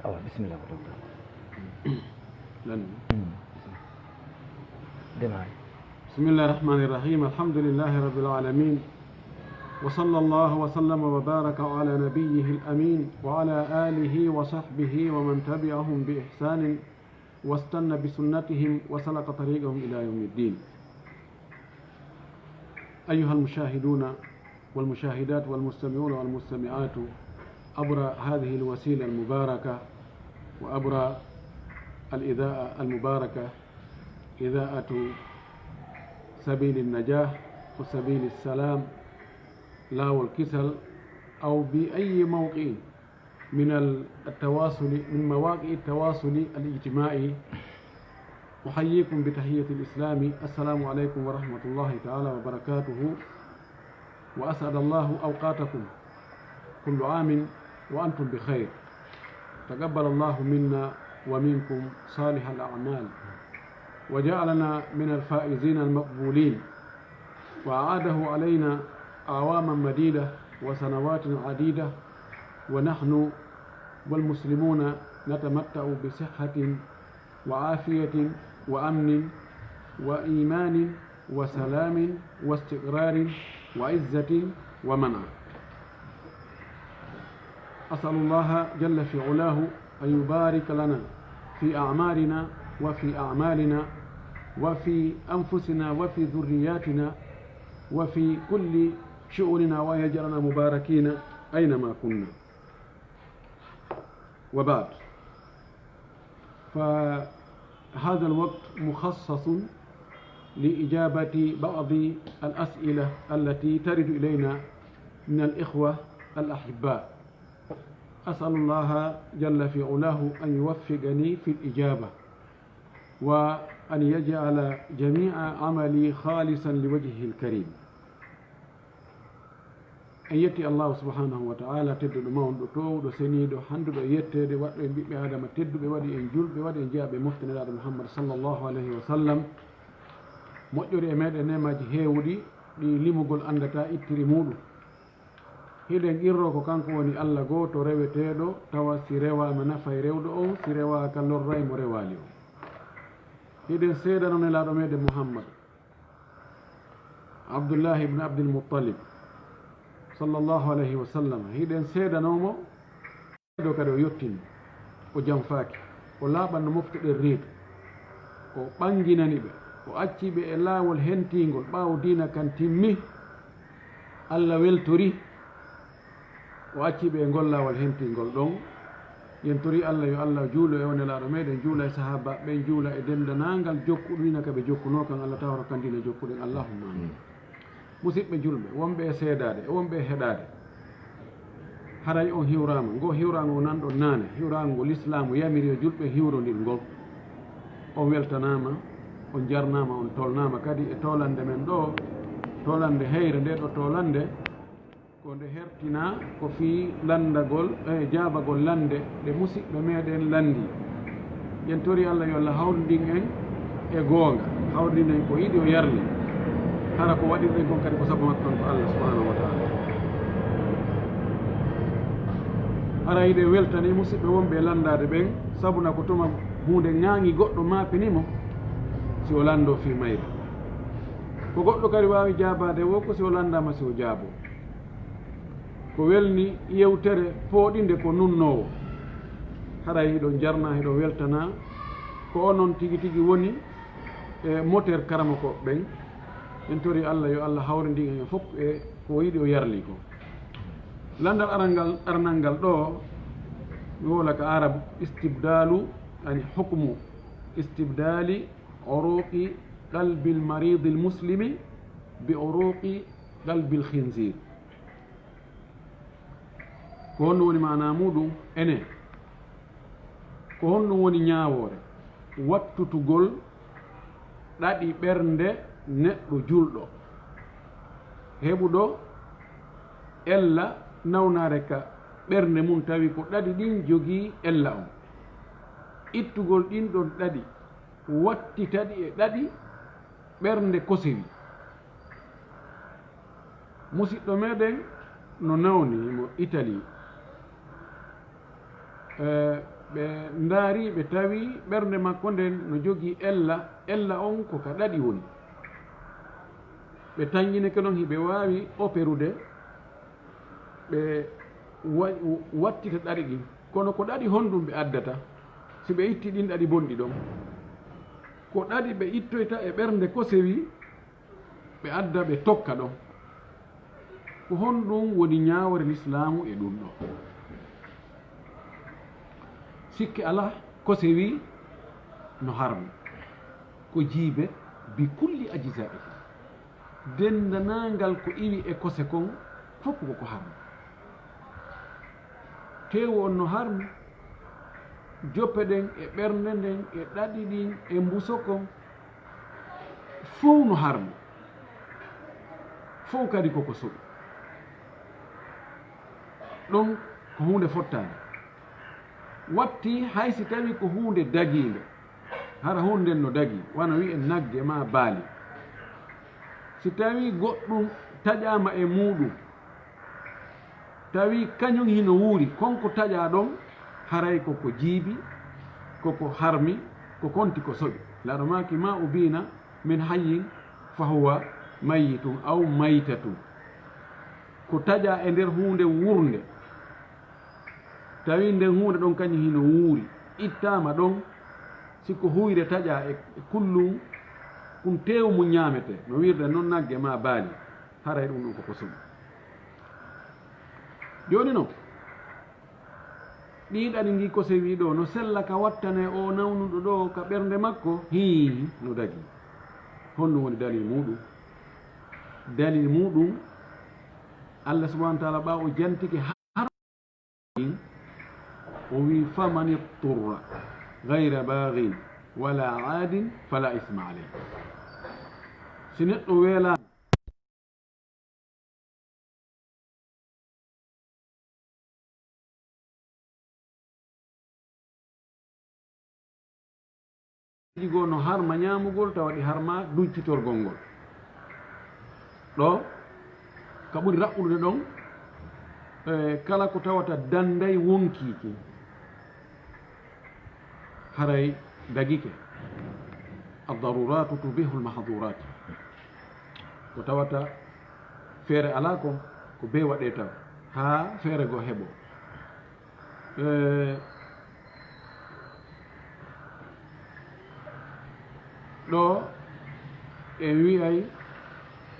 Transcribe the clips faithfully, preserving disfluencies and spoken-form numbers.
Awa, bisimilla ko docteur. Lan. Démarrer. بسم الله الرحمن الرحيم. الحمد لله رب العالمين. وصلى الله وسلم وبارك على نبيه الأمين وعلى آله وصحبه ومن تبعهم بإحسان واستن بسنتهم وسلك طريقهم إلى يوم الدين. أيها المشاهدون والمشاهدات والمستمعون والمستمعات عبر هذه الوسيلة المباركة وعبر الإذاعة المباركة، إذاعة سبيل النجاة وسبيل السلام، لا والكسل، أو بأي موقع من التواصل، من مواقع التواصل الاجتماعي، أحييكم بتحية الإسلام، السلام عليكم ورحمة الله تعالى وبركاته، وأسعد الله أوقاتكم، كل عام وأنتم بخير. تقبل الله منا ومنكم صالح الأعمال، وجعلنا من الفائزين المقبولين، وأعاده علينا أعواما مديدة وسنوات عديدة، ونحن والمسلمون نتمتع بصحة وعافية وأمن وإيمان وسلام واستقرار وعزة ومنعة. أسأل الله جل في علاه أن يبارك لنا في أعمارنا وفي أعمالنا وفي أنفسنا وفي ذرياتنا وفي كل شؤوننا، وأن يجعلنا مباركين أينما كنا. وبعد، فهذا الوقت مخصص لإجابة بعض الأسئلة التي ترد إلينا من الإخوة الأحباء. أسأل الله جل في علاه أن يوفقني في الإجابة، وأن يجعل جميع عملي خالصا لوجهه الكريم. En yetti Allahu subhanahu wa ta'ala, tedduɗo, mawnɗo, toowuɗo, seniiɗo, hannduɗo e yetteede, waɗɗo en ɓiɓɓe Aadama tedduɓe, waɗi en julɓe, waɗi en jeyaaɓe mofte Nelaaɗo Muhammad sallallahu alayhi wa sallam, moƴƴori e meeɗen neemaaji heewuɗi, ɗi limugol anndataa ittiri muuɗum. Hiɗen qirroo ko kanko woni Alla gooto reweteeɗo, tawa si rewaama nafay rewɗo on, si rewaaka lorray mo rewaali on. Hiɗen seedanoo Nelaaɗo meeɗen Muhammad, Abdullahi ibn Abdul Muttalib, sallallahu alayhi wa sallam. Hiɗen seedanoo mo, ɗo kadi o yottini, o janfaaki, o laaɓanno mofte ɗen reedu, o ɓanginani ɓe, o acci ɓe e laawol hentiingol ɓaawo diina kan timmi. Alla weltori, o acci ɓe e ngol laawol hentingol ɗon. Yen tori Alla yo Alla juulo e o Nelaaɗo meeɗen, juula e sahaaba ɓen, juula e denndaangal jokkuɗo diina ka ɓe jokkunoo kan, Alla tawra kan diina jokkuɗen. Allahumma amin. Musidɓe julɓe, wonɓe e seedaade e wonɓe e heɗaade, haray on hiwraama. Ngo hiwraango o nanɗon naane, hiwraango ngo Lislaamu yamiri yo julɓe hiwrondir ngol. On weltanaama, on jarnaama, on tolnaama kadi e toolannde men ɗo, toolannde heyre. Nde ɗo toolannde ko nde hertinaa ko fii lanndagol, e jaabagol lannde ɗe musiɓɓe meeɗen lanndii. Yen tori Alla yo Alla hawrindin en e goonga, hawrindin en ko yiɗi o yarli. Hara ko waɗirɗen kon kadi ko sabu makko on ko Alla subhanahu wa ta'ala. Hara hiɗen weltanii musiɓɓe wonɓe e lanndaade ɓen, sabuna ko tuma huunde ŋaaŋi goɗɗo maapini mo, si o lanndoo fii mayre. Ko goɗɗo kadi waawi jaabaade woo ko si o lanndaama si o jaaboo. Ko welni yewtere pooɗinde ko nunnoowo. Haray hiɗon jarnaa, hiɗon weltanaa. Ko onon tigi tigi woni e moteur karamokooɓe ɓen. En tori Alla yo Alla hawrindin en fof e ko o yiɗi o yarli ko. Lanndal arangal, aranal ngal ɗo, mi wowla ka Arab, istibdalu, yani hukmu istibdali uruqi qalbil maridil muslimi bi uruqi qalbil khinzir. Ko honɗum woni maanaa muuɗum? Ene, ko honɗum woni ñaawoore wattutugol ɗaɗi ɓernde neɗɗo julɗo, heɓuɗo ella nawnaare ka ɓernde mum, tawi ko ɗaɗi ɗin jogii ella on? Ittugol ɗin ɗon ɗaɗi, wattita ɗi e ɗaɗi ɓernde kosewi. Musiɗɗo meɗen no nawni mo Italie. Eh, Ɓe ndaari, ɓe tawi ɓernde makko nden no jogii ella, ella on ko ka ɗaɗi woni. Ɓe tanƴinike non hiɓe waawi operude, ɓe wa-, wattita ɗaɗi ɗin. Kono ko ɗaɗi honɗum ɓe addata, si ɓe itti ɗin ɗaɗi bonɗi ɗon? Ko ɗaɗi ɓe ittoyta e ɓernde ko sewi, ɓe adda, ɓe tokka ɗon. Ko honɗum woni ñaawore Lislaamu e ɗum ɗo? Sikke alaa, kose wii no harmi, ko jiibe, bi kulli ajzaa'ihi. Denndaangal ko iwi e kose kon, fof ko ko harmi. Teewu on no harmi, joppe ɗen e ɓernde nden e ɗaɗi ɗin e mbuso kon, fow no harmi, fow kadi koko soɓi. Ɗon ko huunde fottaande. Watti hay si tawi ko huunde dagiinde, hara huunde nden no dagii, wano wi'en nagge maa baali. Si tawi goɗɗum taƴaama e muuɗum, tawi kañum hino wuuri, kon ko taƴaa ɗon, haray ko ko jiibi, ko ko harmi, ko konti ko soɓi. Laaɗo maaki, "Ma ubiina min hayyin fa huwa mayyitun aw maytatun." Ko taƴaa e nder huunde wuurnde, tawi nden huunde ɗon kañum hino wuuri, ittaama ɗon, si ko huyre taƴaa e, e kullum, kun teewu mum ñaametee, no wiirde non nagge maa baali, haray ɗum ɗon ko ko soɓi. Jooni non, ɗii ɗaɗi ngii ko sewi ɗoo, no sella ka wattanee oo nawnuɗo ɗoo ka ɓernde makko? Hii, no dagii. Honɗum woni dalil muuɗum? Dalil muuɗum, Allah subhanahu wa taala ɓaawo jantike har-, o wii, "Faman itturra gayra baaghin wala aadin fala isma alayh." Si neɗɗo weelaama, Ɗi goo no harma ñaamugol, tawa ɗi harma duñcitorgol ngol. Ɗo ka ɓuri raɓɓude ɗon, e, kala ko tawata danday wonkii ki, haray dagike. Ad-daruratu tubihul mahdurati. Ko tawata feere alaa kon, ko bee waɗee taw, haa feere goo heɓoo. E, ɗo en wi'ay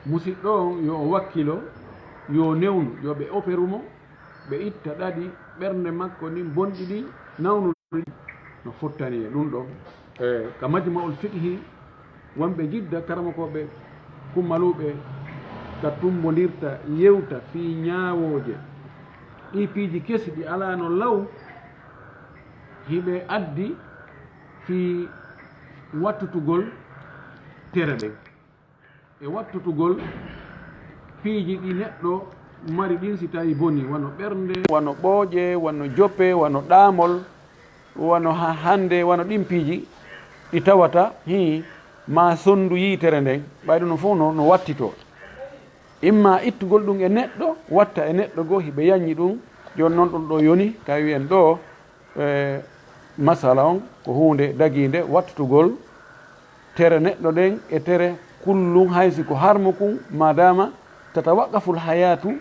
musiɗɗo on yo o wakkilo, yo newnu, yo ɓe operu mo, ɓe itta ɗaɗi ɓernde makko ndin bonɗi ɗin, nawnuɗi no fottani e ɗum ɗon. E, ka Majma'ul Fiqhi, wonɓe Jidda, karamokooɓe kummaluuɓe ka tumbondirta, yewta fii ñaawooje, ɗii piiji kesi ɗi alaano law, hiɓe addi fii wattutugol tere ɗen. E wattutugol piiji ɗi neɗɗo mari ɗin, si tawi boni, wano ɓernde, wano ɓooƴe, wano jope, wano ɗaamol, wano ha-, hannde, wano ɗin piiji ɗi tawata, hii, ma sonndu yiitere nden, ɓay ɗum no fof no, no wattitoo. Imma ittugol ɗum e neɗɗo, watta e neɗɗo goo, hiɓe yaññi ɗum, jooni non ɗum ɗo yoni, tawi en ɗo, e, masala on ko huunde dagiinde, wattutugol tere neɗɗo ɗen e tere kullum, hay si ko harmukun, madama tatawaqaful hayatu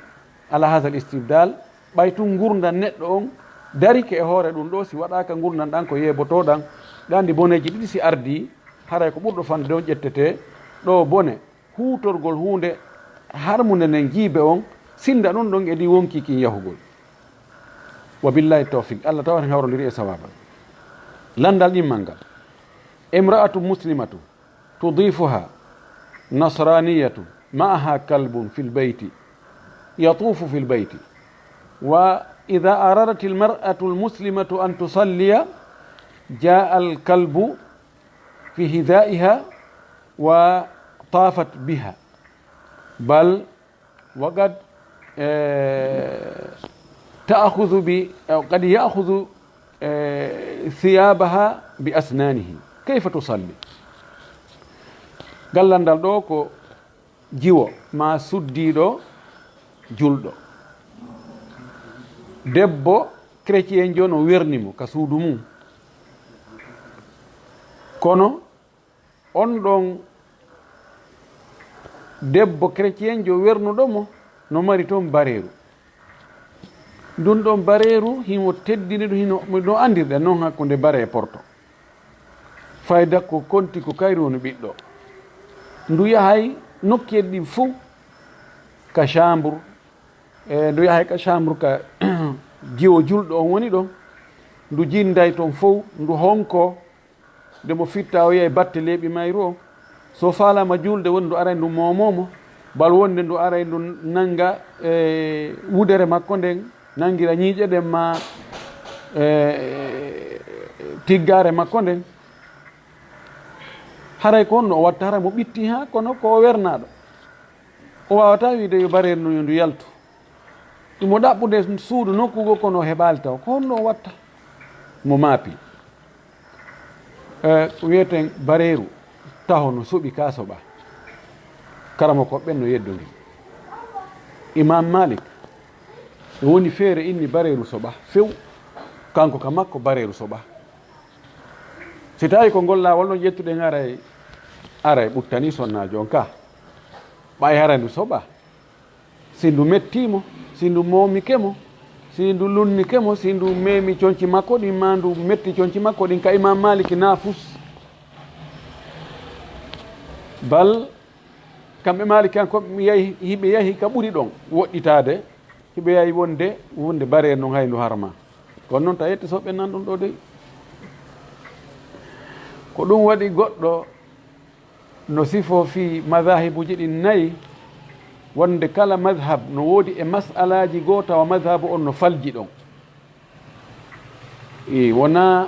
ala hadha al istibdal, ɓay tun ngurndan neɗɗo on darike e hoore ɗum ɗo, si waɗaaka ngurndan ɗan ko yeebotoɗan, ɗa anndi boneeji ɗiɗi si ardii, haray ko ɓurɗo fanɗude on ƴettetee, ɗo bone huutorgol huunde harmunde nden jiibe on, sinnda ɗum ɗon e ɗi wonkii kin yahugol. Wa billahi tawfiq, Allah taw en hawrondiri e sawaaba. Lanndal ɗimmal ngal. Imra'atu muslimatu tudifuha nasraniyatu ma'aha kalbun fil bayti yatufu fil bayti. Wa idha aradat al mar'atu al muslimatu an tusalliya, jaa al kalbu fi hidha'iha wa tafat biha. Bal وقد، آه، تأخذ ب-، أو قد يأخذ، آه، ثيابها بأسنانه. كيف تصلي؟ Gallal ngal ɗo ko jiwo ma suddiiɗo julɗo. Debbo chrétienjo no werni mo ka suudu mum. Kono on ɗon debbo chrétienjo wernuɗo mo no mari toon bareeru. Ndun ɗon bareeru himo teddini ɗum, hino, no anndirɗen noon hakkunde bare e porto. Fayda ko konti ko kayru woni ɓiɗɗo. Ndu yahay nokkeeji ɗin fuu ka chambre, e ndu yahay ka chambre ka jiwo julɗo on woni ɗon. Ndu jinday toon fow, ndu honko, nde mo fitta o yi'ay batte leeɓi mayru o. So faalaama juulde woni ndu aray ndu moomomo, bal wonde ndu aray ndu nanga, e, wudere makko nden, nangira ñiiƴe ɗen ma, e, tiggaare makko nden. Haray ko honno o watta? Haray mo ɓitti haa kono ko o wernaaɗo. O waawataa wiide yo bareeru ndu, yo ndu yaltu. Imo ɗaɓɓude suudu nokku goo kono o heɓaali taw. Ko honno o watta? Mo maapi. E, ko wiyeten bareeru taho no soɓi ka soɓa. Karamoko ɓen no yeddondiri. Imam Malik, no woni feere inni bareeru soɓa. Few, kanko ka makko bareeru soɓa. Si tawi ko ngol laawol ɗon ƴettuɗen aray, aray ɓuttani sonnaajo on ka. Ɓay hara ndu soɓa. Si ndu mettii mo, si ndu moomike mo, si ndu lunnike mo, si ndu meemi conci makko ɗin, maa ndu metti conci makko ɗin, ka Imam Maliki naafus. Bal, kamɓe Maliki an ko ɓe yahi, hiɓe yahi ka ɓuri ɗon woɗɗitaade, hiɓe yahi wonde, wonde baree non hay ndu harma. Kono non ta ƴetti soɓe nan ɗum ɗo dey. Ko ɗum waɗi goɗɗo no sifoo fii madhahibuuji ɗin nayi, wonde kala madhab no woodi e mas'alaaji goo tawa madhabu on no falji ɗon. E wona,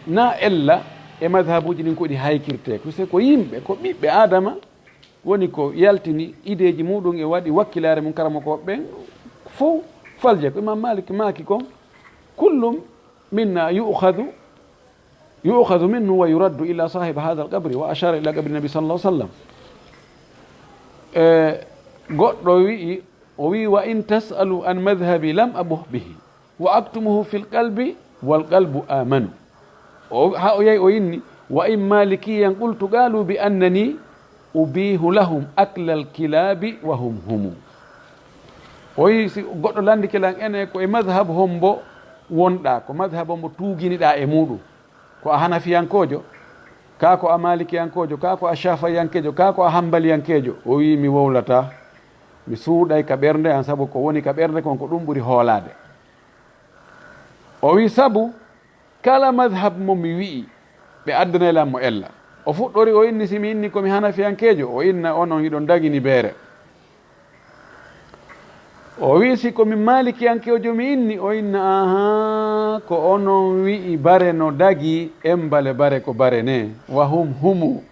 na ella e madhabuuji ɗin ko ɗi haykirtee, ko se ko yimɓe, ko ɓiɓɓe Aadama woni ko yaltini ideeji muɗum e waɗi wakkilaare mum karamokooɓe ɓen fow falje. Ko Imam Malik maaki kon, kullum minna yu'khadhu, yu'khadhu minhu wa yuraddu illa sahiba hadha al-qabri, wa ashara ila qabri nabi sallallahu alaihi wasallam. E, goɗɗo wi'i, o wi'i, "Wa in tas'alu an madhhabi lam abuh bihi, wa aktumuhu fil qalbi, wal qalbu amanu." O, ha o yahi o inni, "Wa in malikiyan qultu qalu bi annani ubihu lahum aklal kilabi wa hum humu." O wi'i, si goɗɗo landike lan, ene ko e madhhab hombo wonɗaa, ko madhhab hombo tuuginiɗaa e muɗum? Ko a hanafiyankoojo, kaa ko a malikiyankoojo, kaa ko a shafa'iyankeejo, kaa ko a hambaliyankeejo? O wi'i, "Mi wowlataa, mi suuɗay ka ɓernde an, sabu ko woni ka ɓernde kon ko ɗum ɓuri hoolaade." O wi'i, "Sabu kala madhhab mo mi wi'i, ɓe addanay lan mo ella." O fuɗɗori, o inni, "Si mi inni ko mi hanafiyankeejo," o inna, "Onon hiɗon dagini beere." O wi'i, "Si ko mi maalikiyankeejo mi inni," o inna, "Ahaa, ko onon wi'i bare no dagi, embale bare ko bare ne, wa hum humu."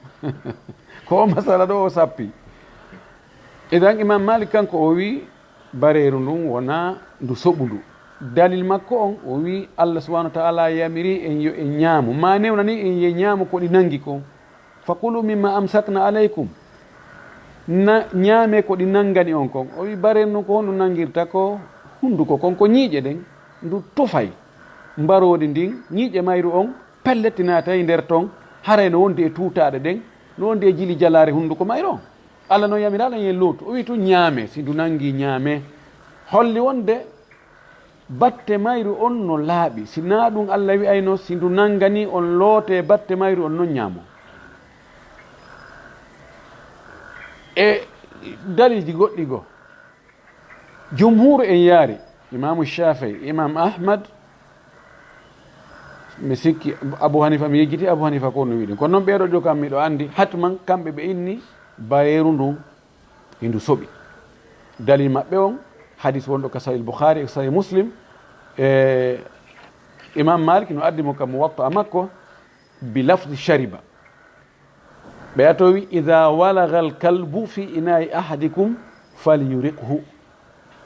Ko o masala ɗo o sappi. Idan Imam Malik kanko o wi'i, bareeru ndun wona ndu soɓundu. Dalil makko on, o wi'i, Allah subhanahu wa ta'ala yamiri en yo en ñaamu. Ma newnani en yo en ñaamu ko ɗi nangi kon. "Fakulu mimma amsakna alaykum." Na ñaame ko ɗi nangani on kon. O wi'i, bareeru ndun ko honɗum nangirta? Ko hunduko kon, ko ñiiƴe ɗen. Ndu tufay mbaroodi ndin, ñiiƴe mayru on pelletti naatay nder ton, haray no wondi e tuutaaɗe ɗen, no wondi e jili jalaare hunduko mayru on. Allah non yamiraali en lootu. O wi'i tun ñaame, si ndu nangi ñaame. Holli wonde batte mayru on no laaɓi. Si naa ɗum Allah wi'ayno, si ndu nanganii on lootee batte mayru on non ñaamoo. E dalilji goɗɗi goo, jumhuuru en yaari, Imaamu Shaafi'i, Imam Ahmad, mi sikki Abu Hanifa, mi yejjiti Abu Hanifa ko no wi'i ɗum. Kono non ɓeeɗo ɗoo kam miɗo anndi, hatman kamɓe ɓe inni bareeru ndun hindu soɓi. Dalil maɓɓe on, hadis wonɗo ka Sahih Bukhari e Sahih Muslim, e Imam Malik no addi mo ka Muwatta makko, bi lafzi shariba. Ɓe a towi, "Idha walagha al-kalbu fi ina'i ahadikum falyuriqhu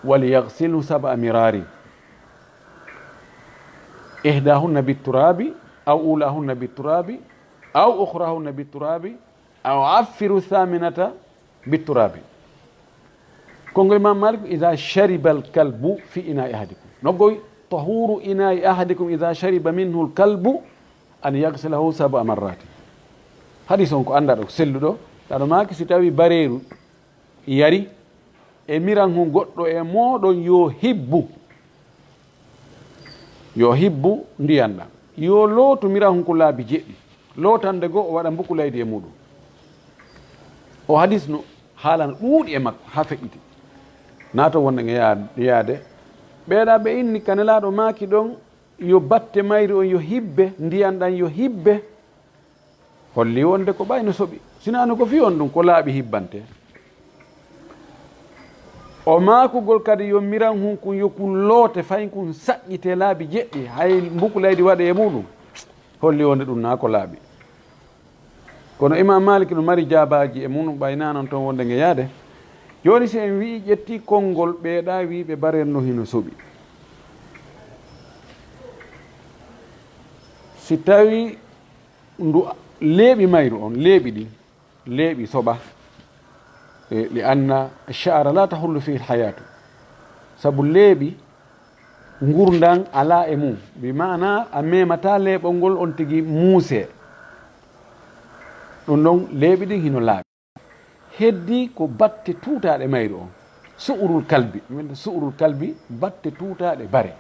walyaghsilhu sab'a mirari. Ihdahunna bit-turabi, aw ulahunna bit-turabi, aw ukhrahunna bit-turabi, aw affiru thaminata bit-turabi." Konngol Imam Malik, "Idha shariba al-kalbu fi ina'i ahadikum." No goy, طهور إناء أحدكم إذا شرب منه الكلب أن يغسله سبع مرات. Hadis on ko anndaa ɗo, ko selluɗo. Ɗaɗo maaki, si tawi bareeru yari e miran hun goɗɗo e mooɗon, yo hibbu, yo hibbu ndiyan ɗan, yo lootu miran hun ko laabi jeɗɗi, lootande goo o waɗa mbukulaydi e muɗum. O hadis no haala no ɗuuɗi e makko haa feƴƴiti. Naato wonde nge yaa-, yaade. Ɓeeɗa ɓe inni ka Nelaaɗo maaki ɗon, yo batte mayri on yo hibbe, ndiyan ɗan yo hibbe. Holli wonde ko ɓay no soɓi. Sinaa no ko fii on ɗum ko laaɓi hibbante. O maakugol kadi yo miran hun kun, yo kun loote, fay kun saƴƴite laabi jeɗɗi, hay mbukulaydi waɗe e muɗum. Holli wonde ɗum naa ko laaɓi. Kono Imam Malik no mari jaabaaji e mun, ɓay naa non ton wonde nge yaade. Jooni, si en wi'i ƴetti konngol ɓeeɗa wi'ɓe barel no hino soɓi. Si tawi ndu leeɓi mayru on, leeɓi ɗin, leeɓi soɓa, e, li anna sha'ra la tahullu fihi hayatu. Sabu leeɓi ngurndan alaa e mum, bi maana a memataa leeɓol ngol on tigi muusee. Ɗum ɗon leeɓi ɗin hino laaɓi. Heddii ko batte tuutaaɗe mayru on, su'urul kalbi, min su'urul kalbi, batte tuutaaɗe bare.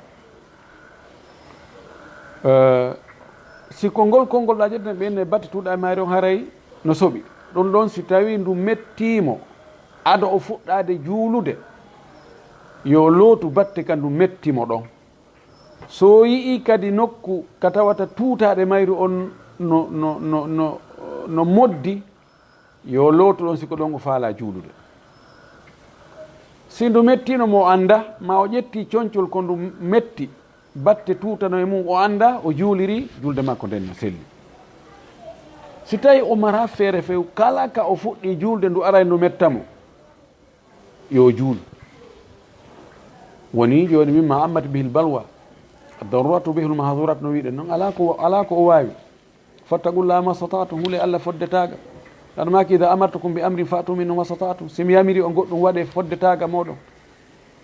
Eh, si konngol, konngol ɗa ƴetten ɓe ne batte tuutaaɗe mayru on haray no soɓi. Ɗum ɗon si tawi ndu mettiimo, ado o fuɗɗaade juulude, yo lootu batte ka ndu metti mo ɗon. So yi'ii kadi nokku ka tawata tuutaaɗe mayru on no, no, no, no, no moddi, yo lootu ɗon si ko ɗon o faalaa juulude. Si ndu mettiino mo o annda, ma o ƴetti concol ko ndu metti, batte tuutano e mum o annda, o juuliri, julde makko nden no selli. Si tawi o mara feere few, kala ka o fuɗɗi juulde ndu aray ndu metta mo, yo juul. Woni jooni, mimma ammat bihil balwa, ad-daruratu bihil mahzurat no wi'ɗen non, alaa ko, alaa ko o waawi. Fattaqullaha mastata'tum, hule Allah fodde taaga. Ɗan maaki, idha amartukum bi amrin fa'tu minhu mastata'tum. Si mi yamiri on goɗɗum, waɗe fodde taaga mooɗon.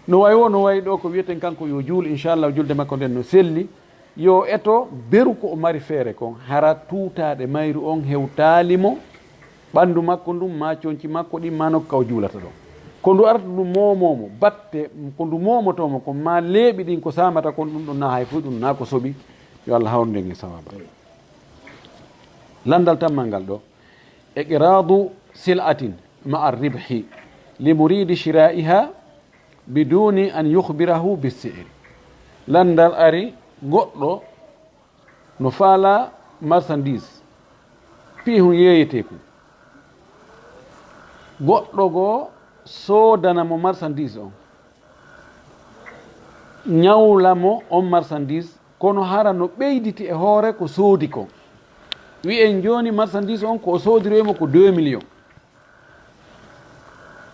No wayi wo, no wayi ɗo ko wi'eten kanko yo juul, inchallah, julde makko nden no selli. Yo eto beru ko o mari feere kon, hara tuutaaɗe mayru on hewtaali mo, ɓanndu makko ndun, maa conci makko ɗin, maa nokka o juulata ɗon. Ko ndu arata ndu moomoo mo, batte ko ndu moomotoo mo kon, maa leeɓi ɗin ko saamata kon, ɗum ɗon naa hay fof, ɗum naa ko soɓi. Yo Allah hawrinde en e sawaaba. Lanndal tammal ngal ɗo, iqradu sil'atin ma'a ribhi li muridi shira'iha biduni an yukhbirahu bi si'ri. Lanndal ari, goɗɗo no faala marchandise, piihun yeeyeteekun. Goɗɗo goo soodana mo marchandise on, ñawla mo on marchandise, kono hara no ɓeyditi e hoore ko soodi kon. Wi'en jooni marchandise on ko o soodiroyi mo ko deux millions.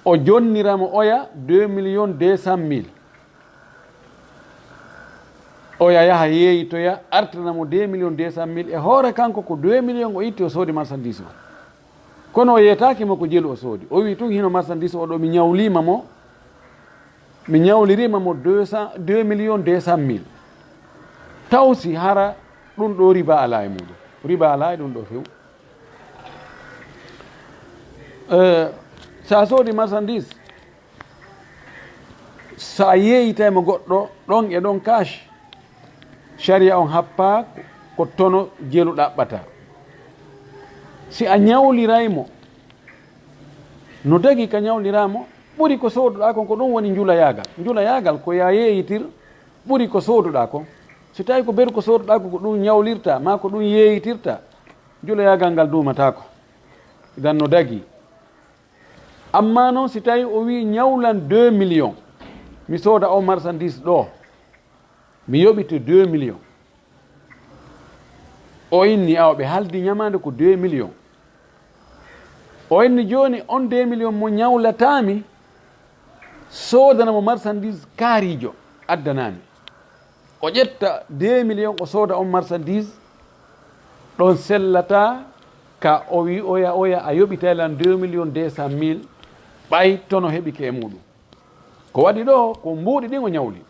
O jonnira mo oya deux millions deux cent mille. Oya yaha yeeyitoya, artana mo deux millions deux cent mille. E hoore kanko ko deux millions o itti o soodi marchandise o. Kono o yeetaaki mo ko jelu o soodi. O wi'i tun hino marchandise o ɗo mi ñawliima mo, mi ñawliriima mo deux cents, deux millions deux cent mille. Taw si hara ɗum ɗo riba alaa e muuɗum. Riba alaa e ɗum ɗo few. Eh, so a soodi marchandise, so a yeeyitay mo goɗɗo ɗon e ɗon cash, sharia on happaa ko tono jelu ɗaɓɓata. Si a ñawliray mo, no dagi ka ñawliraa mo, ɓuri ko sooduɗaa kon, ko ɗum woni njulayaagal. Njulayaagal ko yaa yeeyitir ɓuri ko sooduɗaa kon. Si tawi ko beru ko sooduɗaa kon, ko ɗum ñawlirta, maa ko ɗum yeeyitirta, njulayaagal ngal duumataako. Idan no dagi. Amma noon, si tawi o wi'i ñawlan deux millions, mi sooda on marchandise ɗo, mi yoɓi to deux millions. O inni, awa ɓe haldi ñamaande ko deux millions. O inni jooni on deux millions mo ñawlataami, soodana mo marchandise kaariijo addanami. O ƴetta deux millions, o sooda on marchandise, ɗon sellata ka o wi oya, oya, a yoɓitay lan deux millions deux cent mille, ɓay tono heɓike e muuɗum. Ko waɗi ɗo, ko mbuuɗi ɗin o ñawli.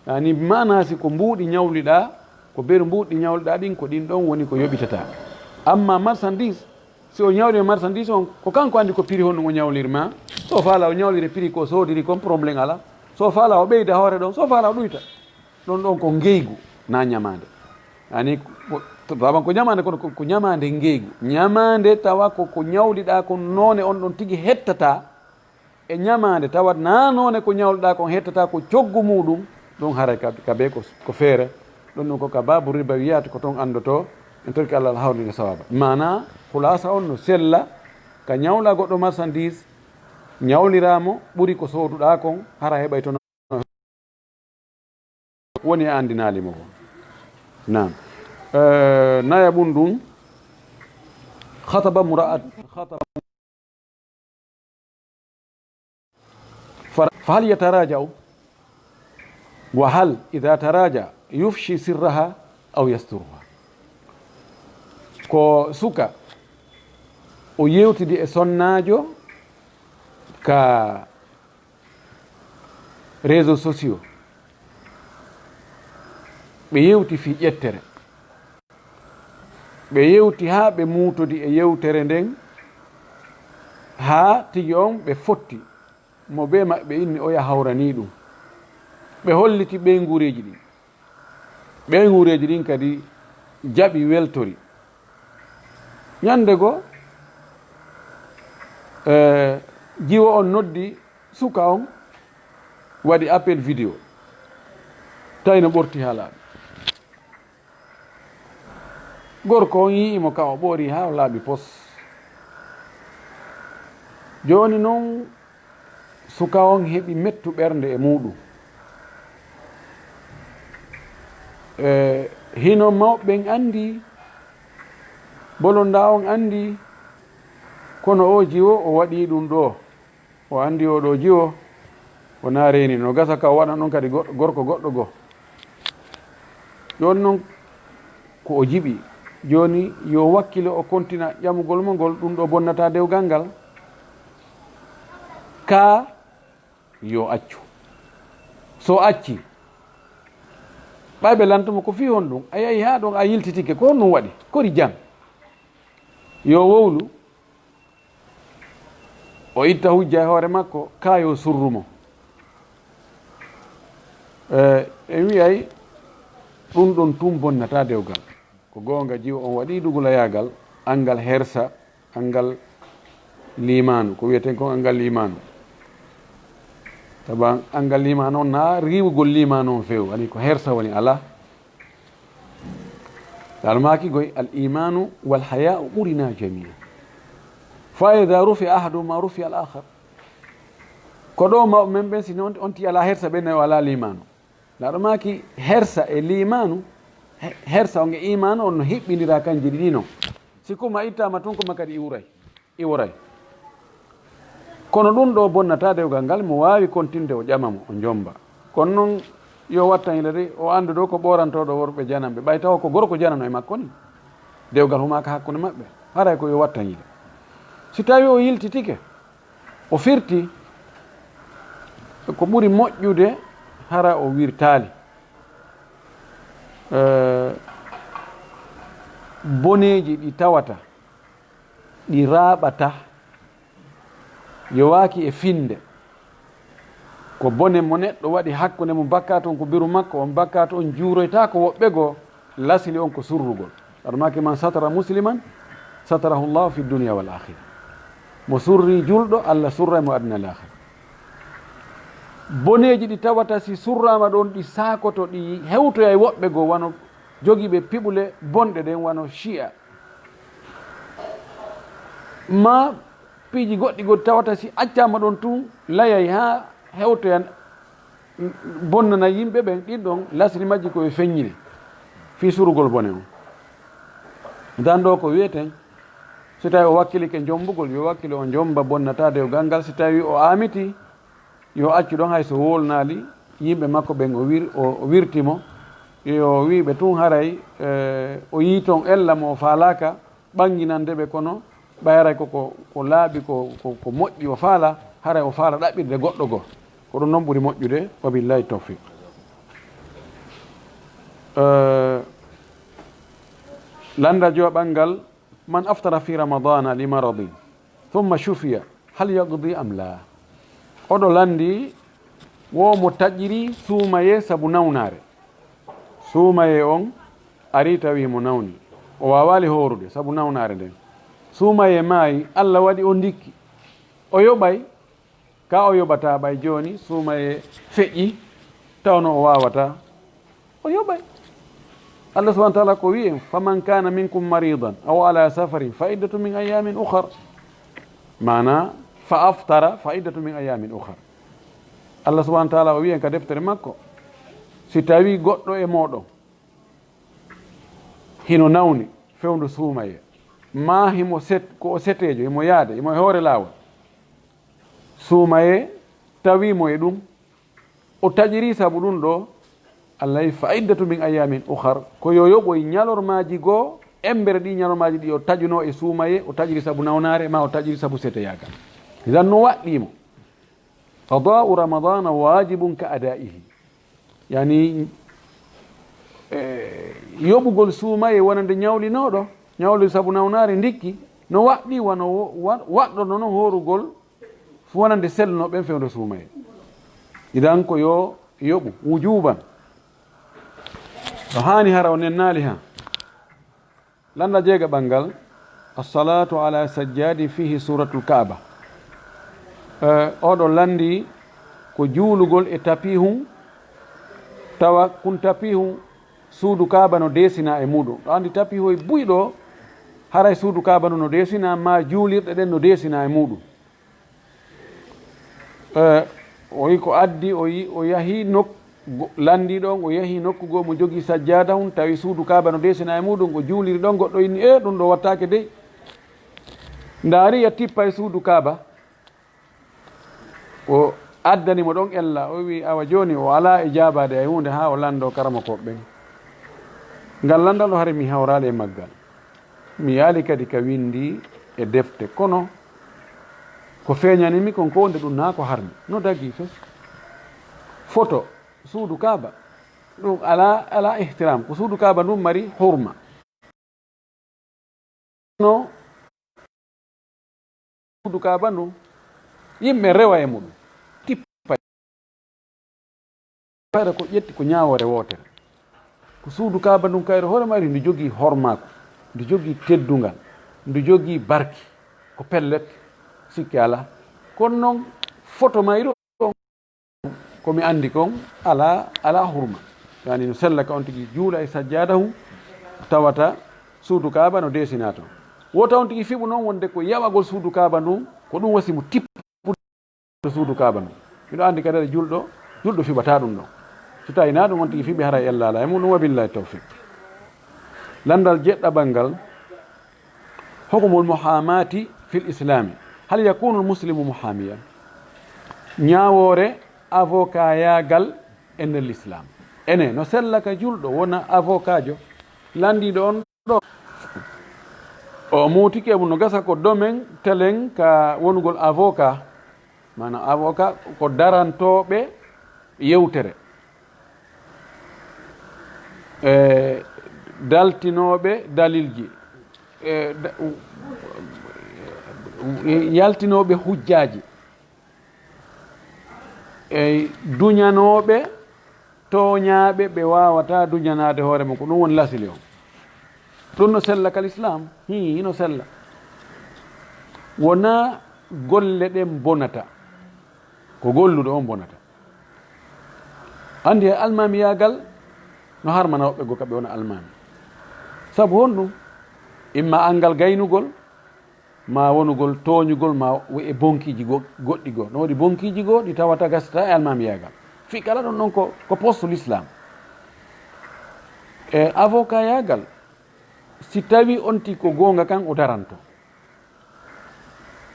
Ani maana si ko mbuuɗi ñawliɗaa, ko beru mbuuɗi ñawliɗaa ɗin, ko ɗin ɗon woni ko yoɓitata. Amma marchandise, si o ñawli marchandise on, ko kanko anndi ko prix honɗum o ñawliri ma. So faala o ñawliri prix ko soodiri kon, problème ala. So faala o ɓeyda hoore ɗon, so faala o ɗuyta. Ɗon ɗon ko ngeygu, na ñamaande. Ani ko, to, baban ko ñamaande, kono ko, ko ñamaande ngeygu. Ñamaande tawa ko, ko ñawliɗaa kon noone on ɗon tigi hettata. E ñamaande, tawat naa noone ko ñawluɗaa kon hettata ko coggu muuɗum, ɗum haray ka, ka bee ko, ko feere. Ɗum ɗum ko ka baabu riba wiyaata ko ton anndotoo, en torki Allah hawrinde sawaaba. Maanaa, khulaasa on no sella, ka ñawla goɗɗo marchandise, ñawliraa mo, ɓuri ko sooduɗaa kon, hara heɓay toon woni a anndinaali mo kon. Naam. Eh, naya ɓun ɗum, khataba mura'at, khataba Fa-, fahal yataraja'u? Wa hal idha taraja yufshi sirraha aw yasturuha? Ko suka, o yewtidi e sonnaajo ka réseaux sociaux. Ɓe yewti fii ƴettere. Ɓe yewti haa ɓe muutodi e yewtere nden, haa tigi on ɓe fotti. Mo bee maɓɓe inni oya hawranii ɗum. Ɓe holliti ɓeynguureeji ɗin. Ɓeynguureeji ɗin kadi jaɓi, weltori. Ñannde goo, eh, jiwo on noddi suka on, waɗi appel vidéo. Tawi no ɓorti haa laaɓi. Gorko on yi'i mo ka o ɓoori haa o laaɓi pos. Jooni non, suka on heɓi mettu ɓernde e muuɗum. E hino mawɓe ɓen anndi, bolondaa on anndi, kono oo jiwo o waɗii ɗum ɗoo. O anndi oo ɗoo jiwo, o na reeni. No gasa ka o waɗan ɗon kadi goɗɗo, gorko goɗɗo goo. Jooni non ko o jiɓi. Jooni yo wakkilo o kontina ƴamugol mo ngol, ɗum ɗoo bonnataa dewgal ngal. Kaa yo accu. So acci, ɓay ɓe lanto mo ko fii honɗum? A yahi haa ɗon a yiltitike, ko honɗum waɗi? Kori jam. Yo wowlu. O itta hujja e hoore makko, kaa yo surru mo. E, en wi'ay ɗum ɗon tun bonnataa dewgal. Ko goonga, jiwo on waɗii dugulayaagal, anngal hersa, anngal liimaanu, ko wi'eten kon anngal liimaanu. Taban anngal liimaanu on naa riiwugol liimaanu on few, ani ko hersa woni alaa. Laal maaki goy, al imaanu wal hayaa'u ɓurinaa jamii'an. Fa idaa rufi'a ahaduhumaa rufi'a al aakhar. Ko ɗoo mawɓe men ɓen, si non on ti alaa hersa, ɓen nayo alaa liimaanu. Laal maaki hersa e liimaanu, he-, hersa on e imaanu on no hiɓɓindiraa kanji ɗiɗi non. Si kuma ittaama tun, kuma kadi iwray. Iworay. Kono ɗum ɗoo bonnataa dewgal ngal, mo waawi kontinde o ƴama mo, o jomba. Kono noon yo wattan yila de, o anndu ɗoo ko ɓoorantooɗo worɓe jananɓe, ɓay tawa ko gorko janano e makko ni. Dewgal humaaka hakkunde maɓɓe, haray ko yo wattan yila. Si tawii o yiltitike, o firti, ko ɓuri moƴƴude hara o wirtaali. Eh, boneeji ɗi tawata ɗi raaɓata yowaaki e finnde. Ko bone mo neɗɗo waɗi hakkunde mum bakkaatu on, ko biru makko on, bakkaatu on juuroytaako woɓɓe goo, lasli on ko surrugol. Aɗa maaki, "Man satara musliman, satarahu Allahu fi dunya wal akhira." Mo surri julɗo, Allah surray mo aduna e laakhira. Boneeji ɗi tawata si surraama ɗon, ɗi saakoto, ɗi hewtoyay woɓɓe goo, wano jogiiɓe piɓule bonɗe ɗen, wano Shia. Ma piiji goɗɗi goɗɗi tawata si accaama ɗon tun, layay haa hewtoya, bonnana yimɓe ɓen, ɗin ɗon lasli majji ko ɓe feññini fii surugol bone on. Dan ɗoo ko wi'eten, si tawi o wakkilike jombugol, yo wakkilo o jomba bonnataa dewgal ngal. Si tawi o aamiti, yo accu ɗon, hay so wolnaali yimɓe makko ɓen, o wir-, o, o wirti mo, yo wi'ɓe tun haray, eh, o yii ton ella mo o faalaaka, ɓannginande ɓe, kono ɓay haray ko, ko, ko laaɓi, ko, ko, ko moƴƴi o faala, haray o faala ɗaɓɓirde goɗɗo goo. Ko ɗum non ɓuri moƴƴude. Wa billahi tawfiq. Eh, lannda joɓangal, man aftara fi ramadana li maradin thumma shufiya hal yaqdi am la? Oɗo lanndi wo mo taƴiri suumaye sabu nawnaare. Suumaye on ari tawi mo nawni, o waawaali hoorude sabu nawnaare nden. Suumaye maayi, Allah waɗi o ndikki, o yoɓay? Ka o yoɓata ɓay jooni, suumaye feƴƴi, tawno o waawataa, o yoɓay. Allah subhanahu wa taala ko wi'i en, faman kana minkum maridan aw ala safarin fa iddatu min ayamin ukhar. Mana, fa aftara fa iddatu min ayamin ukhar. Allah subhanahu wa taala o wi'i en ka deftere makko, si tawi goɗɗo e moɗon hino nawni, fewndo suumaye, ma himo set, ko o seteejo, himo yaade, himo e hoore laawol, suumaye tawi mo e ɗum, o taƴiri sabu ɗum ɗo, Allah wi, fa iddatu min ayamin ukhar, ko yo yoɓoy ñalormaaji goo, embere ɗi ñalormaaji ɗi o taƴuno e suumaye, o taƴiri sabu nawnaare, ma o taƴiri sabu seteyaagal. Idan no waɗɗii mo. Qada'u ramadana wajibun ka adaihi. Yani, eh, yoɓugol suumaye wonande ñawlinooɗo, ñawli sabu nawnaare ndikki, no waɗɗii wano wo-, wa-, waɗɗono no hoorugol wonande selluno ɓen fewndo suumaye. Idan ko yo yoɓu wujuban. No haani hara o nennaali ha. Lannda jeegaɓal ngal, assalatu ala sajjadin fihi suratul Kaaba. Eh, oɗo lanndi ko juulugol e tapihun, tawa kun tapihun suudu Kaaba no deesina e muɗum. Ɗo anndi tapihoy buy ɗo, haray suudu Kaaba no, no deesina, ma juulirɗe ɗen no deesina e muɗum. Eh, o yi ko addi, o yi, o yahi nok-, go-, lanndi ɗon, o yahi nokku goo, mo jogii sajjaada hun, tawi suudu Kaaba no deesina e muɗum, o juuliri ɗon, goɗɗo inni, "E, ɗum ɗo wattaake dey." Ndaari ya tippa e suudu Kaaba, o addani mo ɗon ella, o wi, "Awa jooni o alaa e jaabaade e huunde haa o lanndoo karamokooɓe ɓen." Ngal lanndal o hari mi hawraali e maggal. Mi yaali kadi ka winndi e defte, kono ko feeñani mi kon ko wonde ɗum naa ko harmi. No dagii fes. Foto suudu Kaaba, ɗum alaa, alaa ihtiram. Ko suudu Kaaba ndun mari hurma. No suudu Kaaba ndun, yimɓe rewa e muɗum. Tippa. Kayre ko ƴetti ko ñaawoore wootere. Ko suudu Kaaba ndun kayre hoore mayri ndu jogii hormaaku, ndu jogii teddungal, ndu jogii barki. Ko pellet, sikke alaa. Kono non, foto mayru on, ko mi anndi kon, alaa, alaa hurma. Yani no sella ka on tigi juula e sajjaada hun, tawata suudu Kaaba no deesinaa ton. Wota on tigi fiɓu non wonde ko yawagol suudu Kaaba ndun, ko ɗum wasi mo tippude suudu Kaaba ndun. Miɗo anndi kadi julɗo, julɗo fiɓataa ɗum ɗon. Si tawi naa ɗum on tigi fiɓi, haray ella alaa e muɗum, wa billahi tawfiq. Lanndal jeɗɗaɓal ngal, hukmul muhamati fil islami. Hal yakunu muslimu muhamiyan? Ñaawoore avokayaagal e nder l'islam. Ene, no sella ka julɗo wona avokaajo, lanndiiɗo on ɗo. O muutike mum no gasa ko domaine telen ka wonugol avocat. Maanaam avocat ko darantooɓe yewtere. E daltinooɓe dalilji. E da-, yaltinooɓe hujjaaji. E duñanooɓe tooñaaɓe ɓe waawataa duñanaade hoore mum, ko ɗum woni lasili on. Ɗum no sella ka lislaam? Hii, hino sella. Wonaa golle ɗen bonata, ko golluɗo on bonata. Anndi e almaamiyaagal no harmana woɓɓe goo ka ɓe wona almaami. Sabu honɗum? Imma anngal gaynugol, ma wonugol tooñugol, ma wo e bonkiiji go-, goɗɗi goo. No woodi bonkiiji goo ɗi tawata gasata e almaamiyaagal. Fii kala ɗon ɗon ko, ko postu lislaam. E avokayaagal, si tawi on tigi ko goonga kan o daranto,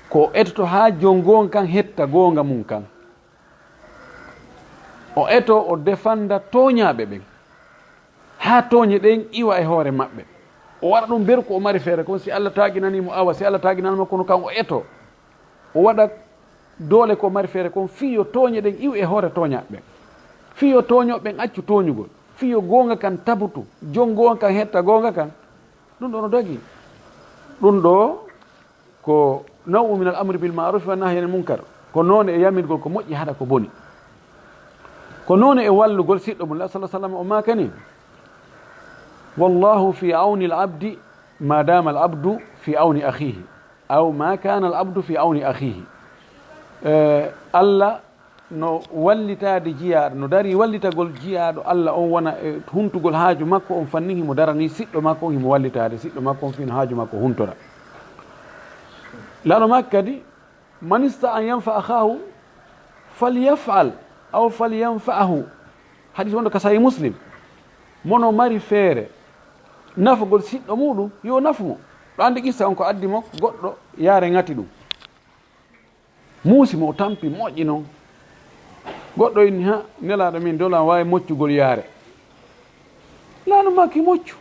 ko o etoto haa jon goonga kan hetta goonga mum kan. O eto, o defanda tooñaaɓe ɓen. Haa tooñe ɗen iwa e hoore maɓɓe. O waɗa ɗum beru ko o mari feere kon, si Allah taaginanii mo awa, si Allah taaginanii mo kono kan o eto. O waɗa doole ko mari feere kon fii yo tooñe ɗen iw e hoore tooñaaɓe ɓen. Fii yo tooñooɓe ɓen accu tooñugol. Fiyo goonga kan tabutu, jon goonga kan hetta goonga kan. Ɗum ɗo no dagi. Ɗum ɗo ko naw'u min al amri bil ma'ruf wa nahyi anil munkar. Ko noone e yamirgol ko moƴƴi haɗa ko boni. Ko noone e wallugol siɗɗo mum. La sallallahu alaihi wasallam o maakani, "Wallahu fi auni al abdi ma dama al abdu fi auni akhihi, aw ma kana al abdu fi auni akhihi." Eh, Allah no wallitaade jiyaaɗo, no darii wallitagol jiyaaɗo Allah on wona e huntugol haaju makko on fannin, himo daranii siɗɗo makko on, himo wallitaade siɗɗo makko on fii no haaju makko huntora. Laano makko kadi, "Man ista an yanfa akhahu falyaf'al aw falyanfa'hu." Hadis wonɗo ka Sahih Muslim. "Mono mari feere nafugol siɗɗo muɗum, yo nafu mo." Ɗo andi qissa on ko addi mo goɗɗo yaare ŋati ɗum. Muusi mo, o tampi, moƴƴi non. Goɗɗo inni, "Ha, Nelaaɗo min dola waawi moccugol yaare." Laano maaki moccu.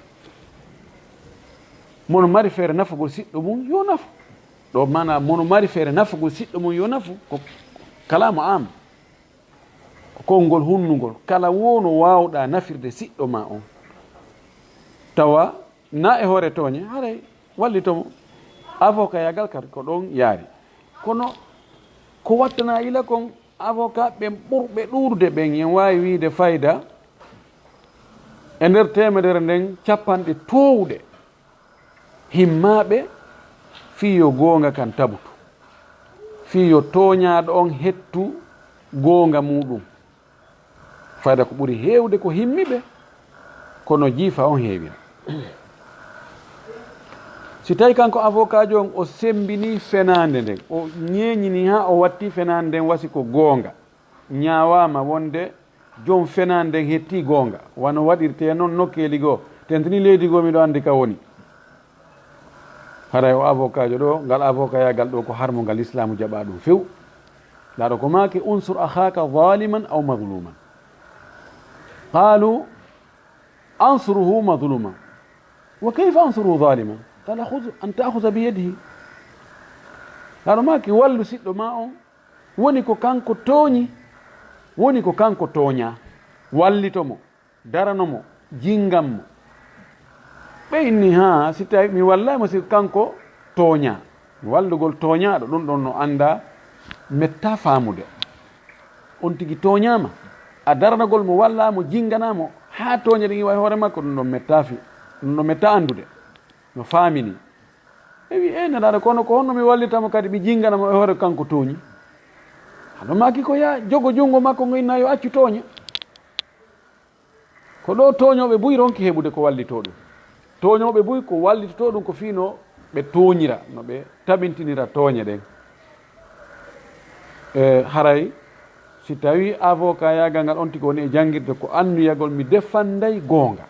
"Mono mari feere nafugol siɗɗo mum, yo nafu." Ɗo maana, "Mono mari feere nafugol siɗɗo mum, yo nafu." Ko kalaamu am. Ko konngol hunnungol. Kala woo no waawɗaa nafirde siɗɗo ma on. Tawa na e hoore tooñe, haray wallito mo. Avocat yaagal kadi ko ɗon yaari. Kono ko wattana ila kon, avocat ɓen ɓurɓe ɗuuɗude ɓen, en waawi wiide fayda e nder teemedere nden, capanɗe toowuɗe himmaaɓe fii yo goonga kan tabutu, fii yo tooñaaɗo on hettu goonga muuɗum. Fayda ko ɓuri heewde ko himmi ɓe, kono jiifa on heewira. Si tawi kanko avocat jo on o semmbinii fenaande nden, o ñeeñinii haa o watti fenaande nden wasi ko goonga, ñaawaama wonde jon fenaande nden hettii goonga, wano waɗirtee non nokkeeli goo, tentini leydi goo miɗo anndi ka woni. Haray o avocat jo ɗo, ngal avocat yaagal ɗo ko harmo ngal Islaamu jaɓaa ɗum few. Laaɗo ko maaki, "Unsur akhaka zaliman aw mazluman." Qalu, "Ansuruhu mazluman. Wa kayfa ansuruhu zaliman?" Qala, "Khudh an ta'khudha bi yadihi." Laaɗo maaki, "Wallu siɗɗo ma on, woni ko kanko tooñi, woni ko kanko tooñaa. Wallito mo, darano mo, jinngam mo." Ɓe inni, "Haa, si tawi mi wallay mo, si kanko tooñaa." Wallugol tooñaaɗo, ɗum ɗon no anndaa mettaa faamude. On tigi tooñaama, a daranagol mo, wallaa mo, jinnganaa mo, haa tooñe ɗen iwa e hoore makko, ɗum ɗon mettaa fi-, ɗum ɗon mettaa anndude. No faamini. Ɓe wi, "Ee, Nelaaɗo, kono ko honno mi wallita mo kadi mi jinngana mo e hoore kanko tooñi?" Hano maaki ko yaa jogo junngo makko ngo inna yo accu tooñe. Ko ɗo tooñooɓe buy ronki heɓude ko wallitoo ɗum. Tooñooɓe buy ko wallitotoo ɗum ko fii no ɓe tooñira, no ɓe tabintinira tooñe ɗen. E, haray si tawii avocat yaagal ngal on tigi woni e janngirde ko anniyagol mi defanday goonga.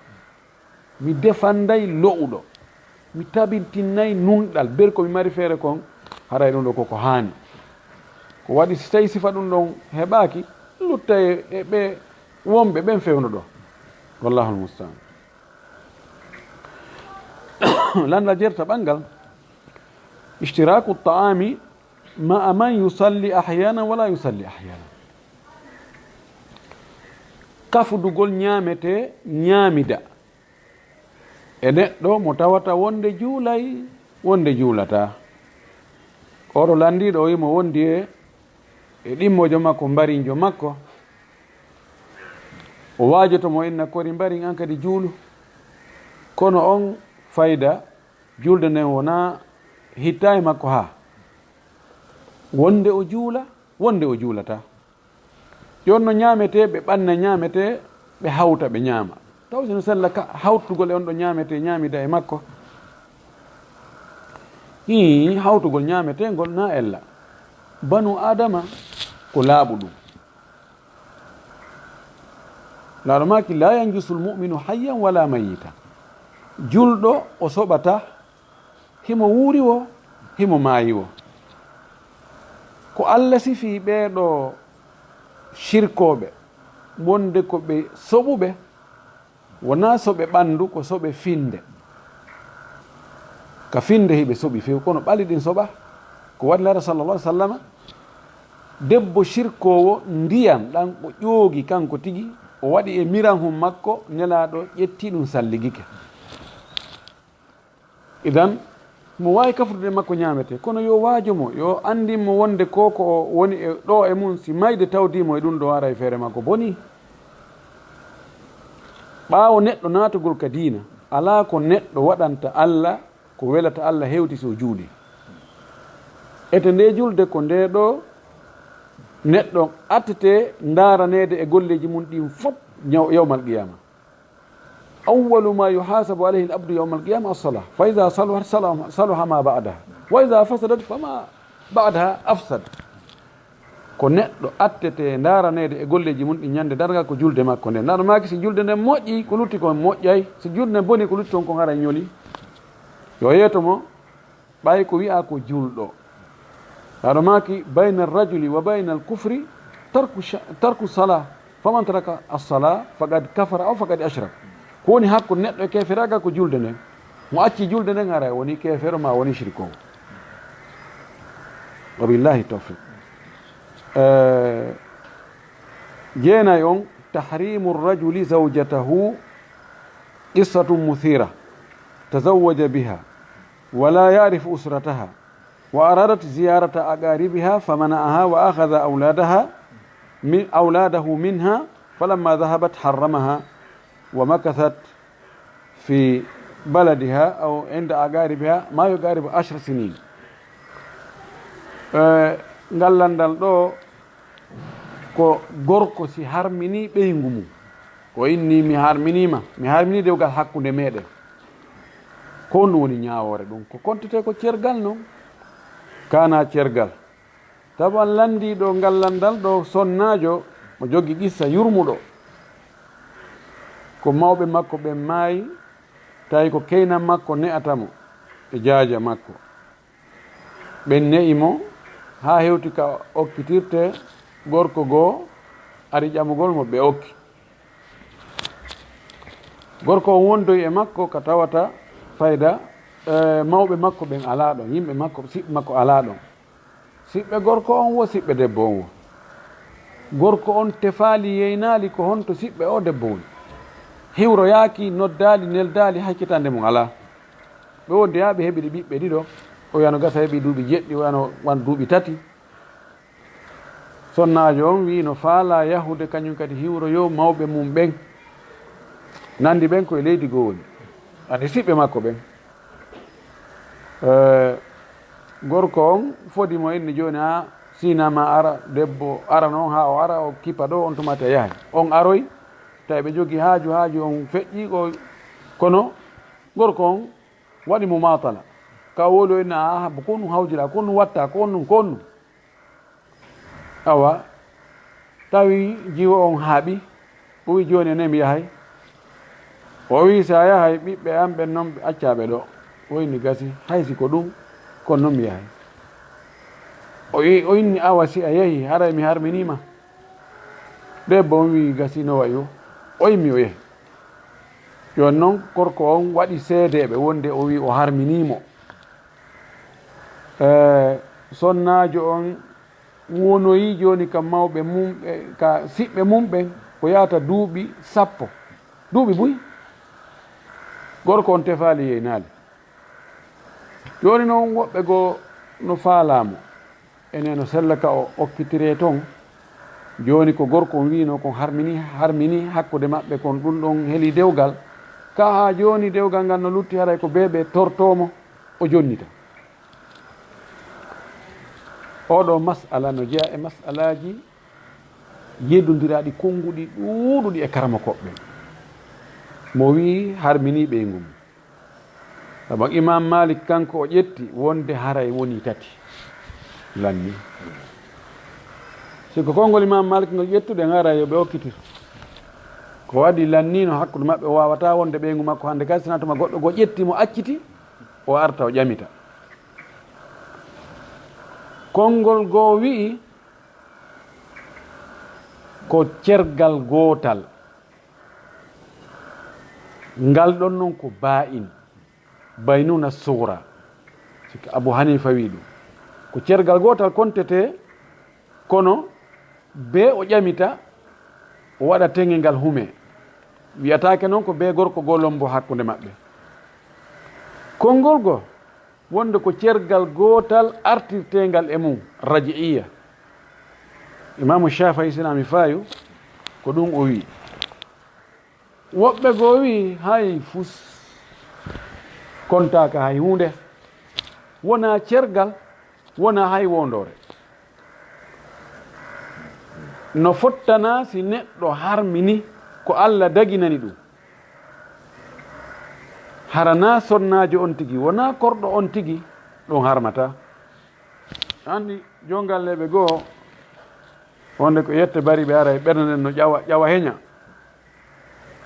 Mi defanday lo'uɗo. Mi tabintinnay nunɗal. Ber ko mi mari feere kon, haray ɗum ɗo koko haani. Ko waɗi si tawi sifa ɗum ɗon heɓaaki, lutta e, e ɓe wonɓe ɓen fewndo ɗo. Wallahul musta'an. Lanndal jerta ɓanngal. Ishtiraku ta'ami ma'a man yusalli ahyana wala yusalli ahyana. Kafudugol ñaamete ñaamida e neɗɗo mo tawata wonde juulay, wonde juulataa. Oɗo lanndiiɗo o wimo wondi e, e ɗimmojo makko, mbarinjo makko. O waajoto mo inna kori mbarin an kadi juulu. Kono on fayda julde nden wona hitta e makko haa. Wonde o juula, wonde o juulataa. Jooni no ñaametee, ɓe ɓanna ñaametee, ɓe hawta, ɓe ñaama. Taw si no sella ka hawtugol e on ɗo ñaametee, ñaamida e makko? Hii, hawtugol ñaameteengol na ella. Banu Aadama ko laaɓuɗum. Laaɗo maaki, "La yanjusul mu'minu hayyan wala mayyitan." Julɗo o soɓata, himo wuuri wo, himo maayi wo. Ko Alla sifii ɓee ɗoo shirkooɓe, wonde ko ɓe soɓuɓe, wonaa soɓe ɓanndu, ko soɓe finnde. Ka finnde hiɓe soɓi few, kono ɓali ɗin soɓa. Ko waɗi Nelaaɗo sallallahu alaihi wasallama, debbo shirkoowo, ndiyan ɗan o ƴoogi kanko tigi, O waɗi e mirahun makko, Nelaaɗo ƴetti ɗum salligike. Idan, mo waawi kafrude e makko ñaamete, kono yo waajo mo, yo anndin mo wonde ko ko o woni e ɗo e mum, si mayde tawdii mo e ɗum ɗo, haray feere makko bonii. Ɓaawo neɗɗo naatugol ka diina, alaa ko neɗɗo waɗanta Alla ko welata Alla hewti si o juuli. Ete nde julde ko nde ɗo neɗɗo attete ndaaraneede e golleeji mum ɗin fof ñaw-, yawmal qiyama. Awwalu ma yuhasabu alayhi al abdu yawmal qiyama as-salah. Fa iza saluhat salah-, salaha ma ba'daha. Wa iza fasadat fama ba'daha afsad. Ko neɗɗo attete ndaaraneede e golleeji mum ɗi ñande darngal ko julde makko nden. Nano maaki si julde nden moƴƴi, ko lutti kon moƴƴay. Si julde nden boni, ko lutti kon kon haray ñoli. Yo yeeto mo, ɓay ko wi'a ko julɗo. Nano maaki, bayna rajuli wa bayna al kufri tarku sha-, tarku salah. Faman taraka as-salah faqad kafara aw faqad ashrak. Ko woni hakkunde neɗɗo e keferaagal ko julde nden. Mo acci julde nden haray woni kefero ma woni shirkoowo. Wa billahi tawfiq. Eh, jeenay on, tahrimu rajuli zawjatahu qissatun muthira. Tazawwaja biha. Wa la ya'rifu usrataha. Wa aradat ziyarata aqaribiha famana'aha wa akhadha awladaha min, awladahu minha falamma dhahabat harramaha wa makathat fi baladiha aw inda aqaribiha ma yuqaribu ashra sinin. Eh, ngal landal ɗo ko gorko si harmini ɓeyngu mum. O inni, "Mi harminiima, mi harmini dewgal hakkunde meɗen." Ko honɗum woni ñaawoore ɗum? Ko kontete ko cergal non. Kana cergal. Taban landiiɗo ngal landal ɗo sonnaajo, mo jogi qissa yurmuɗo. Ko mawɓe makko ɓen maayi, tawi ko keynan makko ne'ata mo e jaaja makko. Ɓen ne'i mo haa hewti ka okkitirte, gorko goo ari ƴamugol mo, ɓe okki. Gorko on wondoyi e makko ka tawata fayda, eh, mawɓe makko ɓen alaa ɗon, yimɓe makko, siɓɓe makko alaa ɗon. Siɓɓe gorko on wo, siɓɓe debbo on wo. Gorko on tefaali, yeynaali ko honto siɓɓe o debbo woni. Hiwroyaaki, noddaali, neldaali, hay kitande mum alaa. Ɓe wondi haa ɓe heɓiri ɓiɓɓe ɗiɗo. O wiyano gasa heɓi duuɓi jeɗɗi, o wiyano wan duuɓi tati. Sonnaajo on wi'i no faalaa yahude kañum kadi hiwroyo mawɓe mum ɓen. Nandi ɓen ko e leydi goo woni. Ani siɓɓe makko ɓen. Eh, gorko on fodi mo inni jooni, haa sinama ara, debbo ara non haa o ara, o kipa ɗo, on tuma te yahay. On aroy, tawi ɓe jogi haaju, haaju on feƴƴi, ko, kono gorko on waɗi mo maatala. Ka woli o inna, "Aa, ko ɗum hawjira, ko ɗum watta, ko ɗum, ko ɗum." Awa, tawi jiwo on haaɓi, o wi, "Jooni enen mi yahay." O wi, "Si a yahay, ɓiɓɓe am ɓen non ɓe accaa ɓe ɗo." O inni, "Gasi, hay si ko ɗum, kono non mi yahay." O i-, o inni, "Awa, si a yahi, haray mi harminiima." Debbo on wi, "Gasi, no wayi o?" O immi o yahi. Jooni non, gorko on waɗi seedeeɓe wonde o wi o harminii mo. Eh, sonnaajo on wonoyi jooni ka mawɓe mum, eh, ka siɓɓe mum ɓen, ko yaata duuɓi sappo. Duuɓi buy. Gorko on tefaali, yeynaali. Jooni non, woɓɓe goo no faalaa mo. Ene no sella ka o okkitire ton. Jooni ko gorko on wi'no kon harmini, harmini hakkunde maɓɓe kon, ɗum ɗon heli dewgal. Ka haa jooni dewgal ngal no lutti, haray ko bee ɓe tortoo mo, o jonnita. Oɗo mas'ala no jeyaa e mas'alaaji yeddondiraaɗi konnguɗi ɗuuɗuɗi e karamokooɓe ɓen. Mo wi'i harmini ɓeyngu mum. Sabu Imam Malik kanko o ƴetti wonde haray woni tati. Lanni. Si ko konngol Imam Malik ngol ƴettuɗen, haray yo ɓe okkitir. Ko waɗi lannino hakkunde maɓɓe, o waawata wonde ɓeyngu makko hannde kadi, sinaa tuma goɗɗo goo ƴetti mo acciti, o arta o ƴamita. Konngol goo wi'i ko cergal gootal. Ngal ɗon non ko baa'in, baynuna sugra. Sikka Abu Hanifa wi'i ɗum. Ko cergal gootal kontete, kono bee o ƴamita, o waɗa teŋe ngal hume. Wiyataake noon ko bee gorko goo lombo hakkunde maɓɓe. Konngol goo, wonde ko cergal gootal artirteengal e mum, raji'iyya. Imaamu Shaafi'i, sina mi faayu, ko ɗum o wi'i. Woɓɓe goo wi'i, hay fus, kontaaka hay huunde, wonaa cergal, wonaa hay woondoore. No fottanaa si neɗɗo harmini ko Alla daginani ɗum. Hara naa sonnaajo on tigi, wonaa korɗo on tigi, ɗum harmataa. Anndi, jonngalleeɓe goo, wonde ko yette bari ɓe ara e ɓernde nden no ƴawa, ƴawa heña.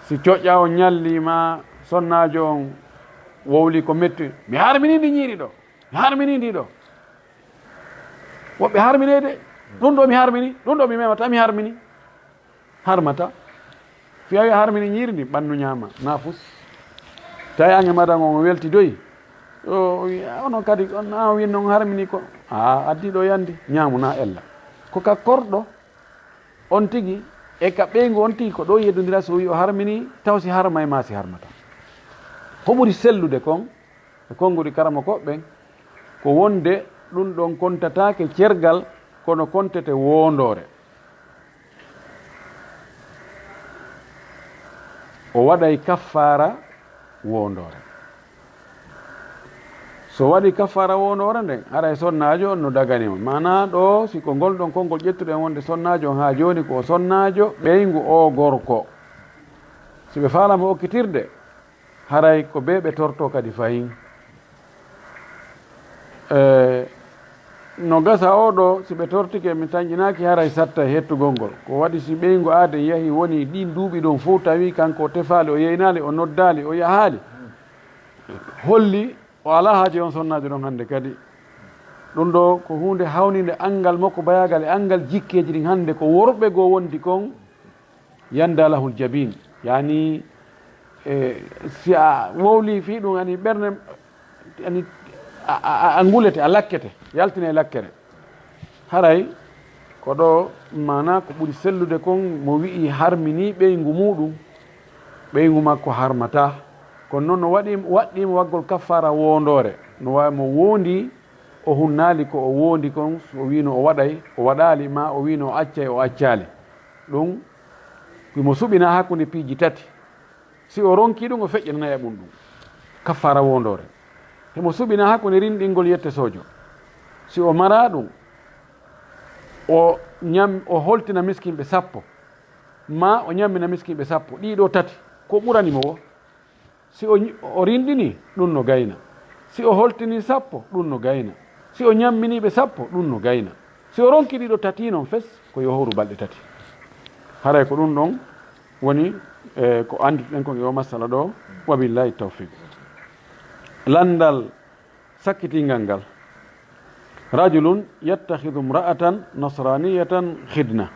Si coƴƴa on ñalli ma sonnaajo on wowli ko metti, "Mi harmini ndi ñiiri ɗo, mi harmini ndi ɗo." Woɓɓe harmine de, "Ɗum ɗo mi harmini, ɗum ɗo mi memata, mi harmini." Harmata. Fiya wi harmini ñiiri ndi, ɓannu ñaama, na fus. Tawi ange madan on weltidoyi. O wi, "A, onon kadi, on, a, o wi non harmini ko." A, addi ɗo yandi, ñaamu na ella. Ko ka korɗo on tigi, e ka ɓeyngu on tigi, ko ɗo yeddondira so wi o harmini, taw si harmay ma si harmata. Ko ɓuri sellude kon, e konngudi karamokooɓe ɓen, ko wonde ɗum ɗon kontataake cergal, kono kontete woondoore. O waɗay kaffaara woondoore. So waɗi kaffaara woondoore nden, haray sonnaajo on no dagani mo. Maanaa ɗo, si ko ngol ɗon konngol ƴettuɗen wonde sonnaajo on haa jooni ko o sonnaajo ɓeyngu o gorko. Si ɓe faala mo okkitirde, haray ko bee ɓe torto kadi fahin. E, no gasa oo ɗoo, si ɓe tortike, mi tanƴinaaki, haray sattay hettugol ngol. Ko waɗi si ɓeyngu aaden yahi woni ɗiin duuɓi ɗon fow, tawi kanko o tefaali, o yeynaali, o noddaali, o yahaali, holli o alaa haaje on sonnaajo ɗon hannde kadi. Ɗum ɗoo ko huunde hawniinde anngal makko bayaagal e anngal jikkeeji ɗin hannde ko worɓe goo wondi kon, yanda lahul jabin, yani, e, si a wowli fii ɗum, ani ɓernde, ani a, a, a, a ngulete, a lakkete, yaltine e lakkere. Haray ko ɗo maanaa ko ɓuri sellude kon, mo wi'i harmini ɓeyngu muuɗum, ɓeyngu makko harmataa. Kono noon no waɗi, waɗɗii mo waggol kaffaara woondoore, no waawi mo woondi, o hunnaali ko o woondi kon, so o wiino o waɗay, o waɗaali, maa o wiino o accay, o accaali. Ɗum himo suɓinaa hakkunde piiji tati. Si o ronkii ɗum, o feƴƴinanay e mum ɗum kaffaara woondoore. Himo suɓinaa hakkunde rinɗingol yette soojo. Si o maraa ɗum, o ñam-, o holtina miskinɓe sappo, maa o ñammina miskinɓe sappo, ɗii ɗoo tati, ko ɓurani mo woo. Si o ñ-, o rinɗinii, ɗum no gayna. Si o holtinii sappo, ɗum no gayna. Si o ñamminii ɓe sappo, ɗum no gayna. Si o ronkii ɗii ɗoo tati non fes, ko yo hooru balɗe tati. Haray ko ɗum ɗon woni, e, ko anndituɗen kon e o masala ɗoo. Wa billahi tawfiq. Lanndal sakkitingal ngal. Rajulun yattakhidhu imra'atan nasraniyatan khidna,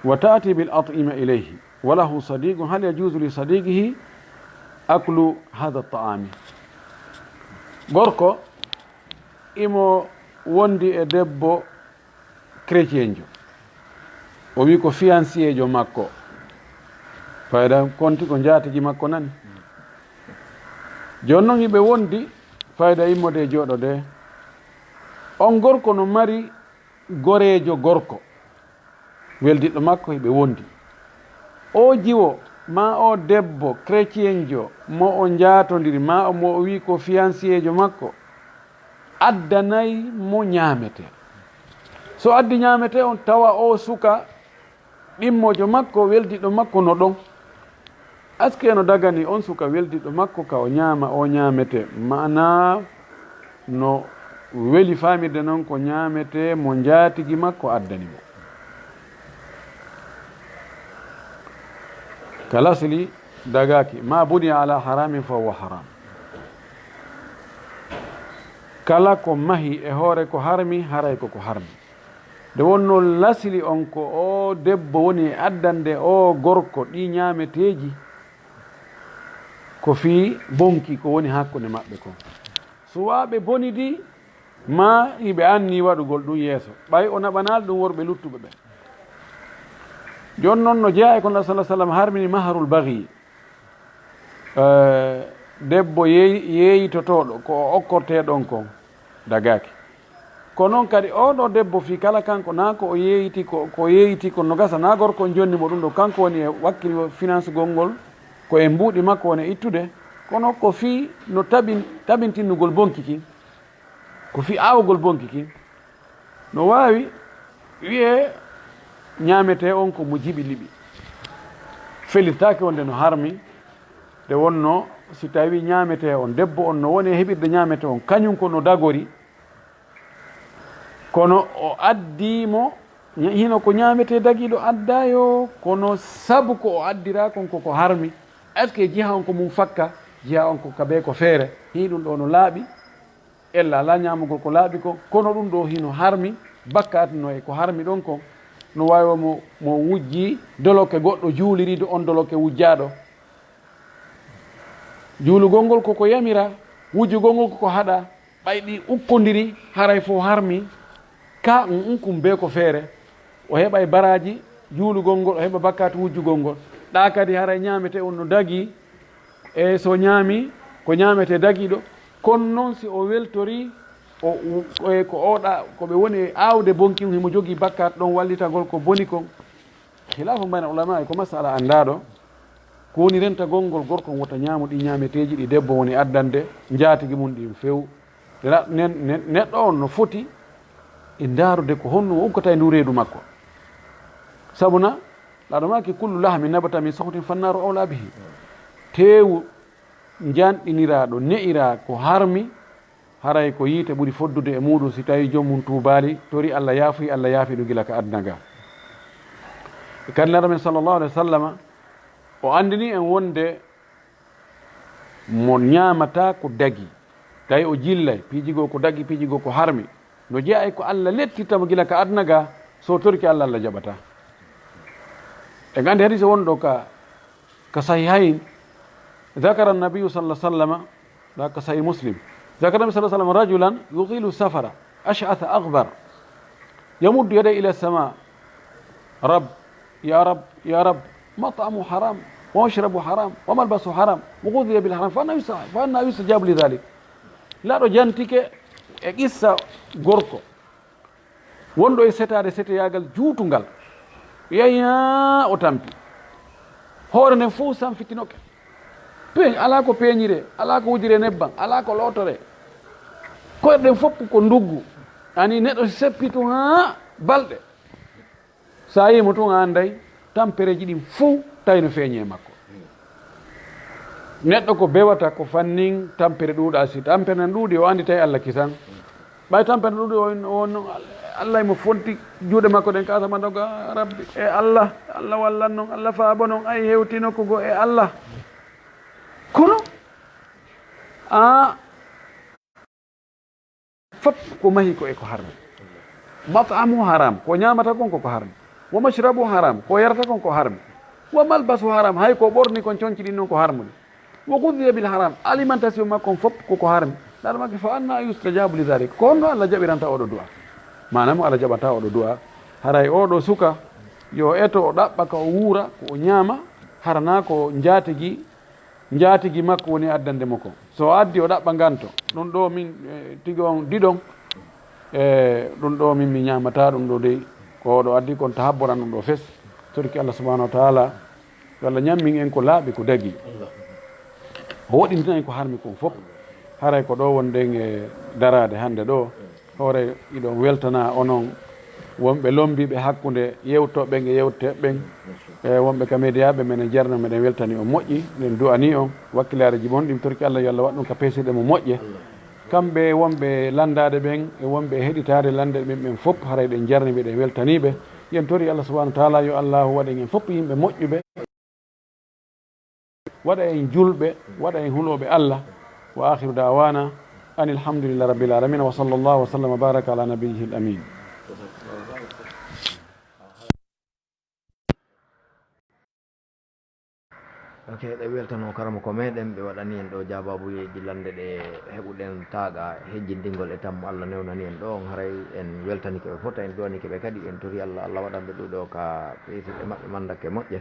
wa ta'ti bil at'ima ilayhi, wa lahu sadiqun, hal yajuzu li sadiqihi aklu hadha at-ta'ami? Gorko imo wondi e debbo chrétienjo. O wi ko fiancéjo makko. Fayda konti ko njaatigi makko nani. Jooni non hiɓe wondi, fayda immode e jooɗode. On gorko no mari goreejo gorko, weldiɗɗo makko, hiɓe wondi. O jiwo, ma o debbo chrétienjo mo o njaatondiri, ma o mo o wi ko fiancéjo makko, addanay mo ñaamete. So addi ñaamete on, tawa o suka ɗimmojo makko, weldiɗɗo makko no ɗon. Aske no dagani on suka weldiɗɗo makko ka o ñaama, o ñaamete. Maanaa no weli faamirde non ko ñaamete mo njaatigi makko addani mo. Ka lasli dagaaki, ma buniya ala haramin fa huwa haram. Kala ko mahi e hoore ko harmi, haray ko ko harmi. Nde wonnoo lasli on ko o debbo woni e addande o gorko ɗi ñaameteeji, ko fii bonki ko woni hakkunde maɓɓe kon. Suwaa ɓe bonidi, maa hiɓe anni waɗugol ɗum yeeso, ɓay o naɓanaali ɗum worɓe luttuɓe ɓen. Jooni noon no jeyaa e ko Nabi sallallahu alaihi wasallam harmini maharul baghi. Eh, debbo yeey-, yeeytotooɗo ko o okkortee ɗon kon dagaaki. Ko noon kadi oo ɗoo debbo fii kala kanko naa ko o yeeyti ko, ko yeeyti ko no gasa naa gorko on jonni mo ɗum ɗo, kanko woni e wakkili finansugol ngol ko e mbuuɗi makko woni e ittude, kono ko fii no tabin-, tabintinnugol bonki kin, ko fii aawugol bonki kin. No waawi wiyee ñaametee on ko mo jiɓi liɓi. Felirtaake wonde no harmi, nde wonnoo si tawii ñaametee on, debbo on no woni e heɓirde ñaametee on, kañum ko no dagori, kono o addii mo, ña-, hino ko ñaametee dagiiɗo addaa yo, kono sabu ko o addiraa kon koko harmi. Est-ce que jiha on ko mum fakka? Jiha on ko ka bee ko feere. Hii ɗum ɗoo no laaɓi. Ella alaa ñaamugol ko laaɓi kon, kono ɗum ɗoo hino harmi, bakkaati no e ko harmi ɗon kon, no waawi wa mo, mo wujji doloke goɗɗo juuliriido on doloke wujjaaɗo. Juulugol ngol ko ko yamiraa, wujjugol ngol ko ko haɗaa, ɓay ɗi ukkondiri, haray fof harmi, ka un, un kum bee ko feere. O heɓay baraaji juulugol ngol, o heɓa bakkaatu wujjugol ngol. Ɗaa kadi haray ñaametee on no dagii, e so ñaami ko ñaametee dagiiɗo. Kono noon si o weltorii, o, o, e ko oɗa, ko ɓe woni e aawde bonki on, himo jogii bakkaat ɗon wallitagol ko boni kon. Khilafun bayna ulama, e ko masala anndaaɗo. Ko woni rentagol ngol gorko on wota ñaamu ɗi ñaameteeji ɗi debbo woni addande njaatigi mum ɗin few. Ra-, nen-, nen-, neɗɗo on no foti e ndaarude ko honno o ukkata e ndu reedu makko. Sabu na, laaɗo maaki, "Kullu lahmi nabata min suhtin fannaaru awla bihi." Teewu njanɗiniraaɗo, ne'iraa ko harmi, haray ko yiite ɓuri foddude e muuɗum si tawii joom mum tuubaali, torii Allah yaafuyi, Allah yaafi ɗum gila ka aduna ga. E kadi Nelaaɗo men sallallahu alaihi wa sallama, o anndini en wonde mo ñaamataa ko dagi, tawi o jillay, piiji goo ko dagi, piiji goo ko harmi, no jeyaa e ko Allah lettitta mo gila ka aduna ga, so torike Allah, Allah jaɓataa. En anndi hadiise wonɗo ka, ka Sahihayn, ذكر النبي صلى الله عليه وسلم، لا، كصحيح مسلم. ذكر النبي صلى الله عليه وسلم رجلا يطيل السفر أشعث أغبر يمد يديه إلى السماء: رب، يا رب، يا رب، مطعمه حرام، ومشربه حرام، وملبسه حرام، وغذي بالحرام، فأنى يس-، فأنى يستجاب لذلك؟ Nelaaɗo jantike e qissa gorko wonɗo e setaade seteyaagal juutungal. Yeeyaa o tampi. Hoore nden fof sanfitinoke. Peeñ, alaa ko peeñiree, alaa ko wujiree nebban, alaa ko lootoree. Koyɗe ɗen fof ko nduggu. Ani neɗɗo si seppi tun haa balɗe. So a yii mo tun a annday tampereeji ɗin fof tawi no feeñi e makko. Neɗɗo ko bewata ko fannin tampere ɗuuɗa. Si tampere nan ɗuuɗi, o anndi tawi Allah kisan. Ɓay tampere ɗuuɗi, o, o, o, Allah mo fonti juuɗe makko ɗen ka asama doga, "Rabbi, e Allah, Allah wallan non, Allah faabo non, ay hewtino ko go e Allah." Kono, a, fop ko mahi ko e ko harmi. Mat'amu haram, ko ñaamata kon ko ko harmi. Wa mashrabu haram, ko yarata kon ko harmi. Wa malbasu haram, hay ko ɓorni kon conci ɗin non ko harmude. Wa ghudhiya bil haram, alimentation makko on fop ko ko harmi. Nelaaɗo maaki, "Fa anna yustajabu li dhalik?" Ko honno Allah jaɓiranta oɗo du'a? Maanaam Allah jaɓata oɗo du'a. Haray oɗo suka yo eto o ɗaɓɓa ka o wuura, ko o ñaama, harana ko njaatigi, njaatigi makko woni addande mo ko. So o addi o ɗaɓɓa nganto. Ɗum ɗo min, eh, tigi on diɗon, eh, ɗum ɗo min mi ñaamata ɗum ɗo dey. Ko oɗo addi kon tahabboran ɗum ɗo fes. Torki Allah subhanahu wa ta'ala, yo Allah ñammin en ko laaɓi, ko dagi. O woɗɗintina en ko harmi kon fof. Haray ko ɗo wonɗen e daraade hannde ɗo. Hoore, iɗon weltana onon wonɓe lombiiɓe hakkunde yewtooɓe ɓen e yewteeɓe ɓen. E wonɓe ka media ɓe, meɗen jarno, meɗen weltani on moƴƴi, meɗen du'ani on wakkilaareeji mon ɗin, torki Allah yo Allah waɗ ɗum ka peesirɗe mo moƴƴe. Kamɓe wonɓe lanndaade ɓen e wonɓe heɗitaade lannde ɓen, ɓen fof, haray ɗen jarni ɓe, ɗen weltanii ɓe. Yen tori Allah subhanahu wa ta'ala yo Allahu waɗ en en fof yimɓe moƴƴuɓe, waɗa en julɓe, waɗa en hulooɓe Allah. Wa akhiru da'wana anil hamdulillahi rabbil alamin. Wa sallallahu wa sallam wa baraka ala nabiyyihil amin. Ok, ɗe weltano karama ko meɗen ɓe waɗani en ɗo jaababuyeeji lande ɗe heɓuɗen taaga hejjindingol e tammo Allah newnani en ɗo on. Haray en weltanike ɓe fota, en duwanike ɓe kadi, en tori Allah, Allah waɗanɓe ɗuɗo ka peesirɗe maɓɓe mandake moƴƴe,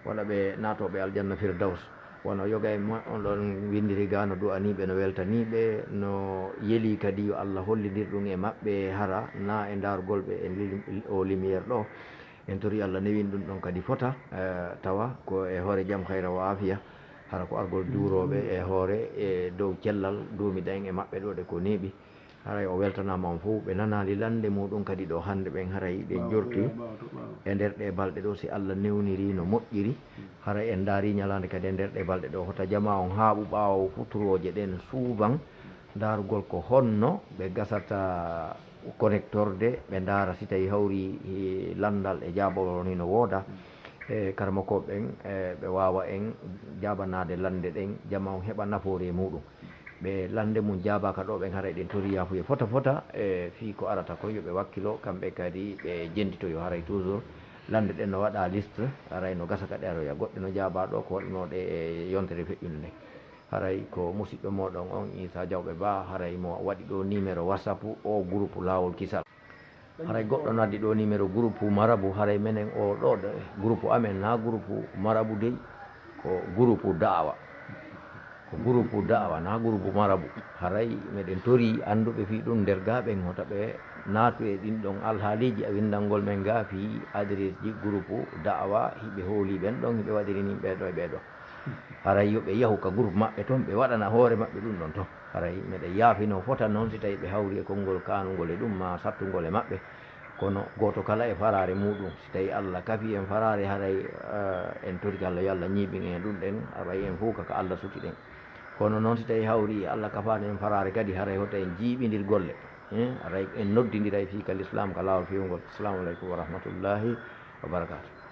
waɗa ɓe naatoɓe aljanna firdaws. Wano yoga e ma-, on ɗon windiri ga no du'aniɓe, no weltaniɓe, no yeli kadi yo Allah hollidir ɗum e maɓɓe hara na e ndargol ɓe e lim-, o lumière ɗo. En tori Allah newin ɗum ɗon kadi fota, eh, tawa ko e hoore jam, khayra wa afiya, hara ko argol juuroɓe e hoore e dow cellal duumiɗen e maɓɓe ɗo ɗe ko neeɓi. Haray o weltanaama on fof, ɓe nanaali lande muɗum kadi ɗo hannde ɓen, haray ɓe jorti e nder ɗe balɗe ɗo, si Allah newniri no moƴƴiri, haray en ndaari ñalaande kadi e nder ɗe balɗe ɗo, hota jama on haaɓu ɓaawo futurooje ɗen suuban, ndaarugol ko honno ɓe gasata connectorde, ɓe ndaara si tawi hawri, eh, lanndal e jaabawol ni no wooda. E karamokooɓe ɓen, e ɓe waawa en jaabanaade lande ɗen, jama on heɓa nafoore e muɗum. Ɓe lande mum jaabaaka ɗo, ɓen haray ɗen tori yaafuye fota fota, e fii ko arata ko yo ɓe wakkilo, kamɓe kadi ɓe jenditoyo. Haray toujours lande ɗen no waɗa liste, haray no gasa kadi aroya. Goɗɗe no jaabaa ɗo, ko waɗunooɗe e yontere feƴƴunde nden. Haray ko musiɗɗo mooɗon on, Isa Jawɓe Ba, haray mo waɗi ɗo numéro WhatsApp o groupe Laawol Kisal. Haray goɗɗo no addi ɗo numéro groupe marabu, haray menen o ɗo de, groupe amen na groupe marabu dey, ko groupe da'awa. Ko groupe da'awa, na groupe marabu. Haray meɗen tori annduɓe fii ɗum nder gaa ɓen, hota ɓe naatu e ɗin ɗon alhaaliiji a winndangol men gaa fii adresse ji groupe da'awa, hiɓe hooli ɓen ɗon, hiɓe waɗiri nin ɓee ɗo e ɓee ɗo. Haray yo ɓe yahu ka groupe maɓɓe ton, ɓe waɗana hoore maɓɓe ɗum ɗon ton. Haray meɗen yaafino fota noon si tawi ɓe hawri e konngol kaanungol e ɗum, maa sattungol e maɓɓe. Kono gooto kala e faraare muɗum, si tawi Allah kafi en faraare, haray, eh, en torike Allah yo Allah ñiiɓin en ɗum ɗen, haray en fof ka, ka Allah suti ɗen. Kono noon si tawi hawri Allah kafaani en faraare kadi, haray hoto en jiiɓindir golle. Eh, haray en noddindiray fii ka l'islam, ka laawol fewngol. Assalamu aleykum wa rahmatullahi wa barakatuh.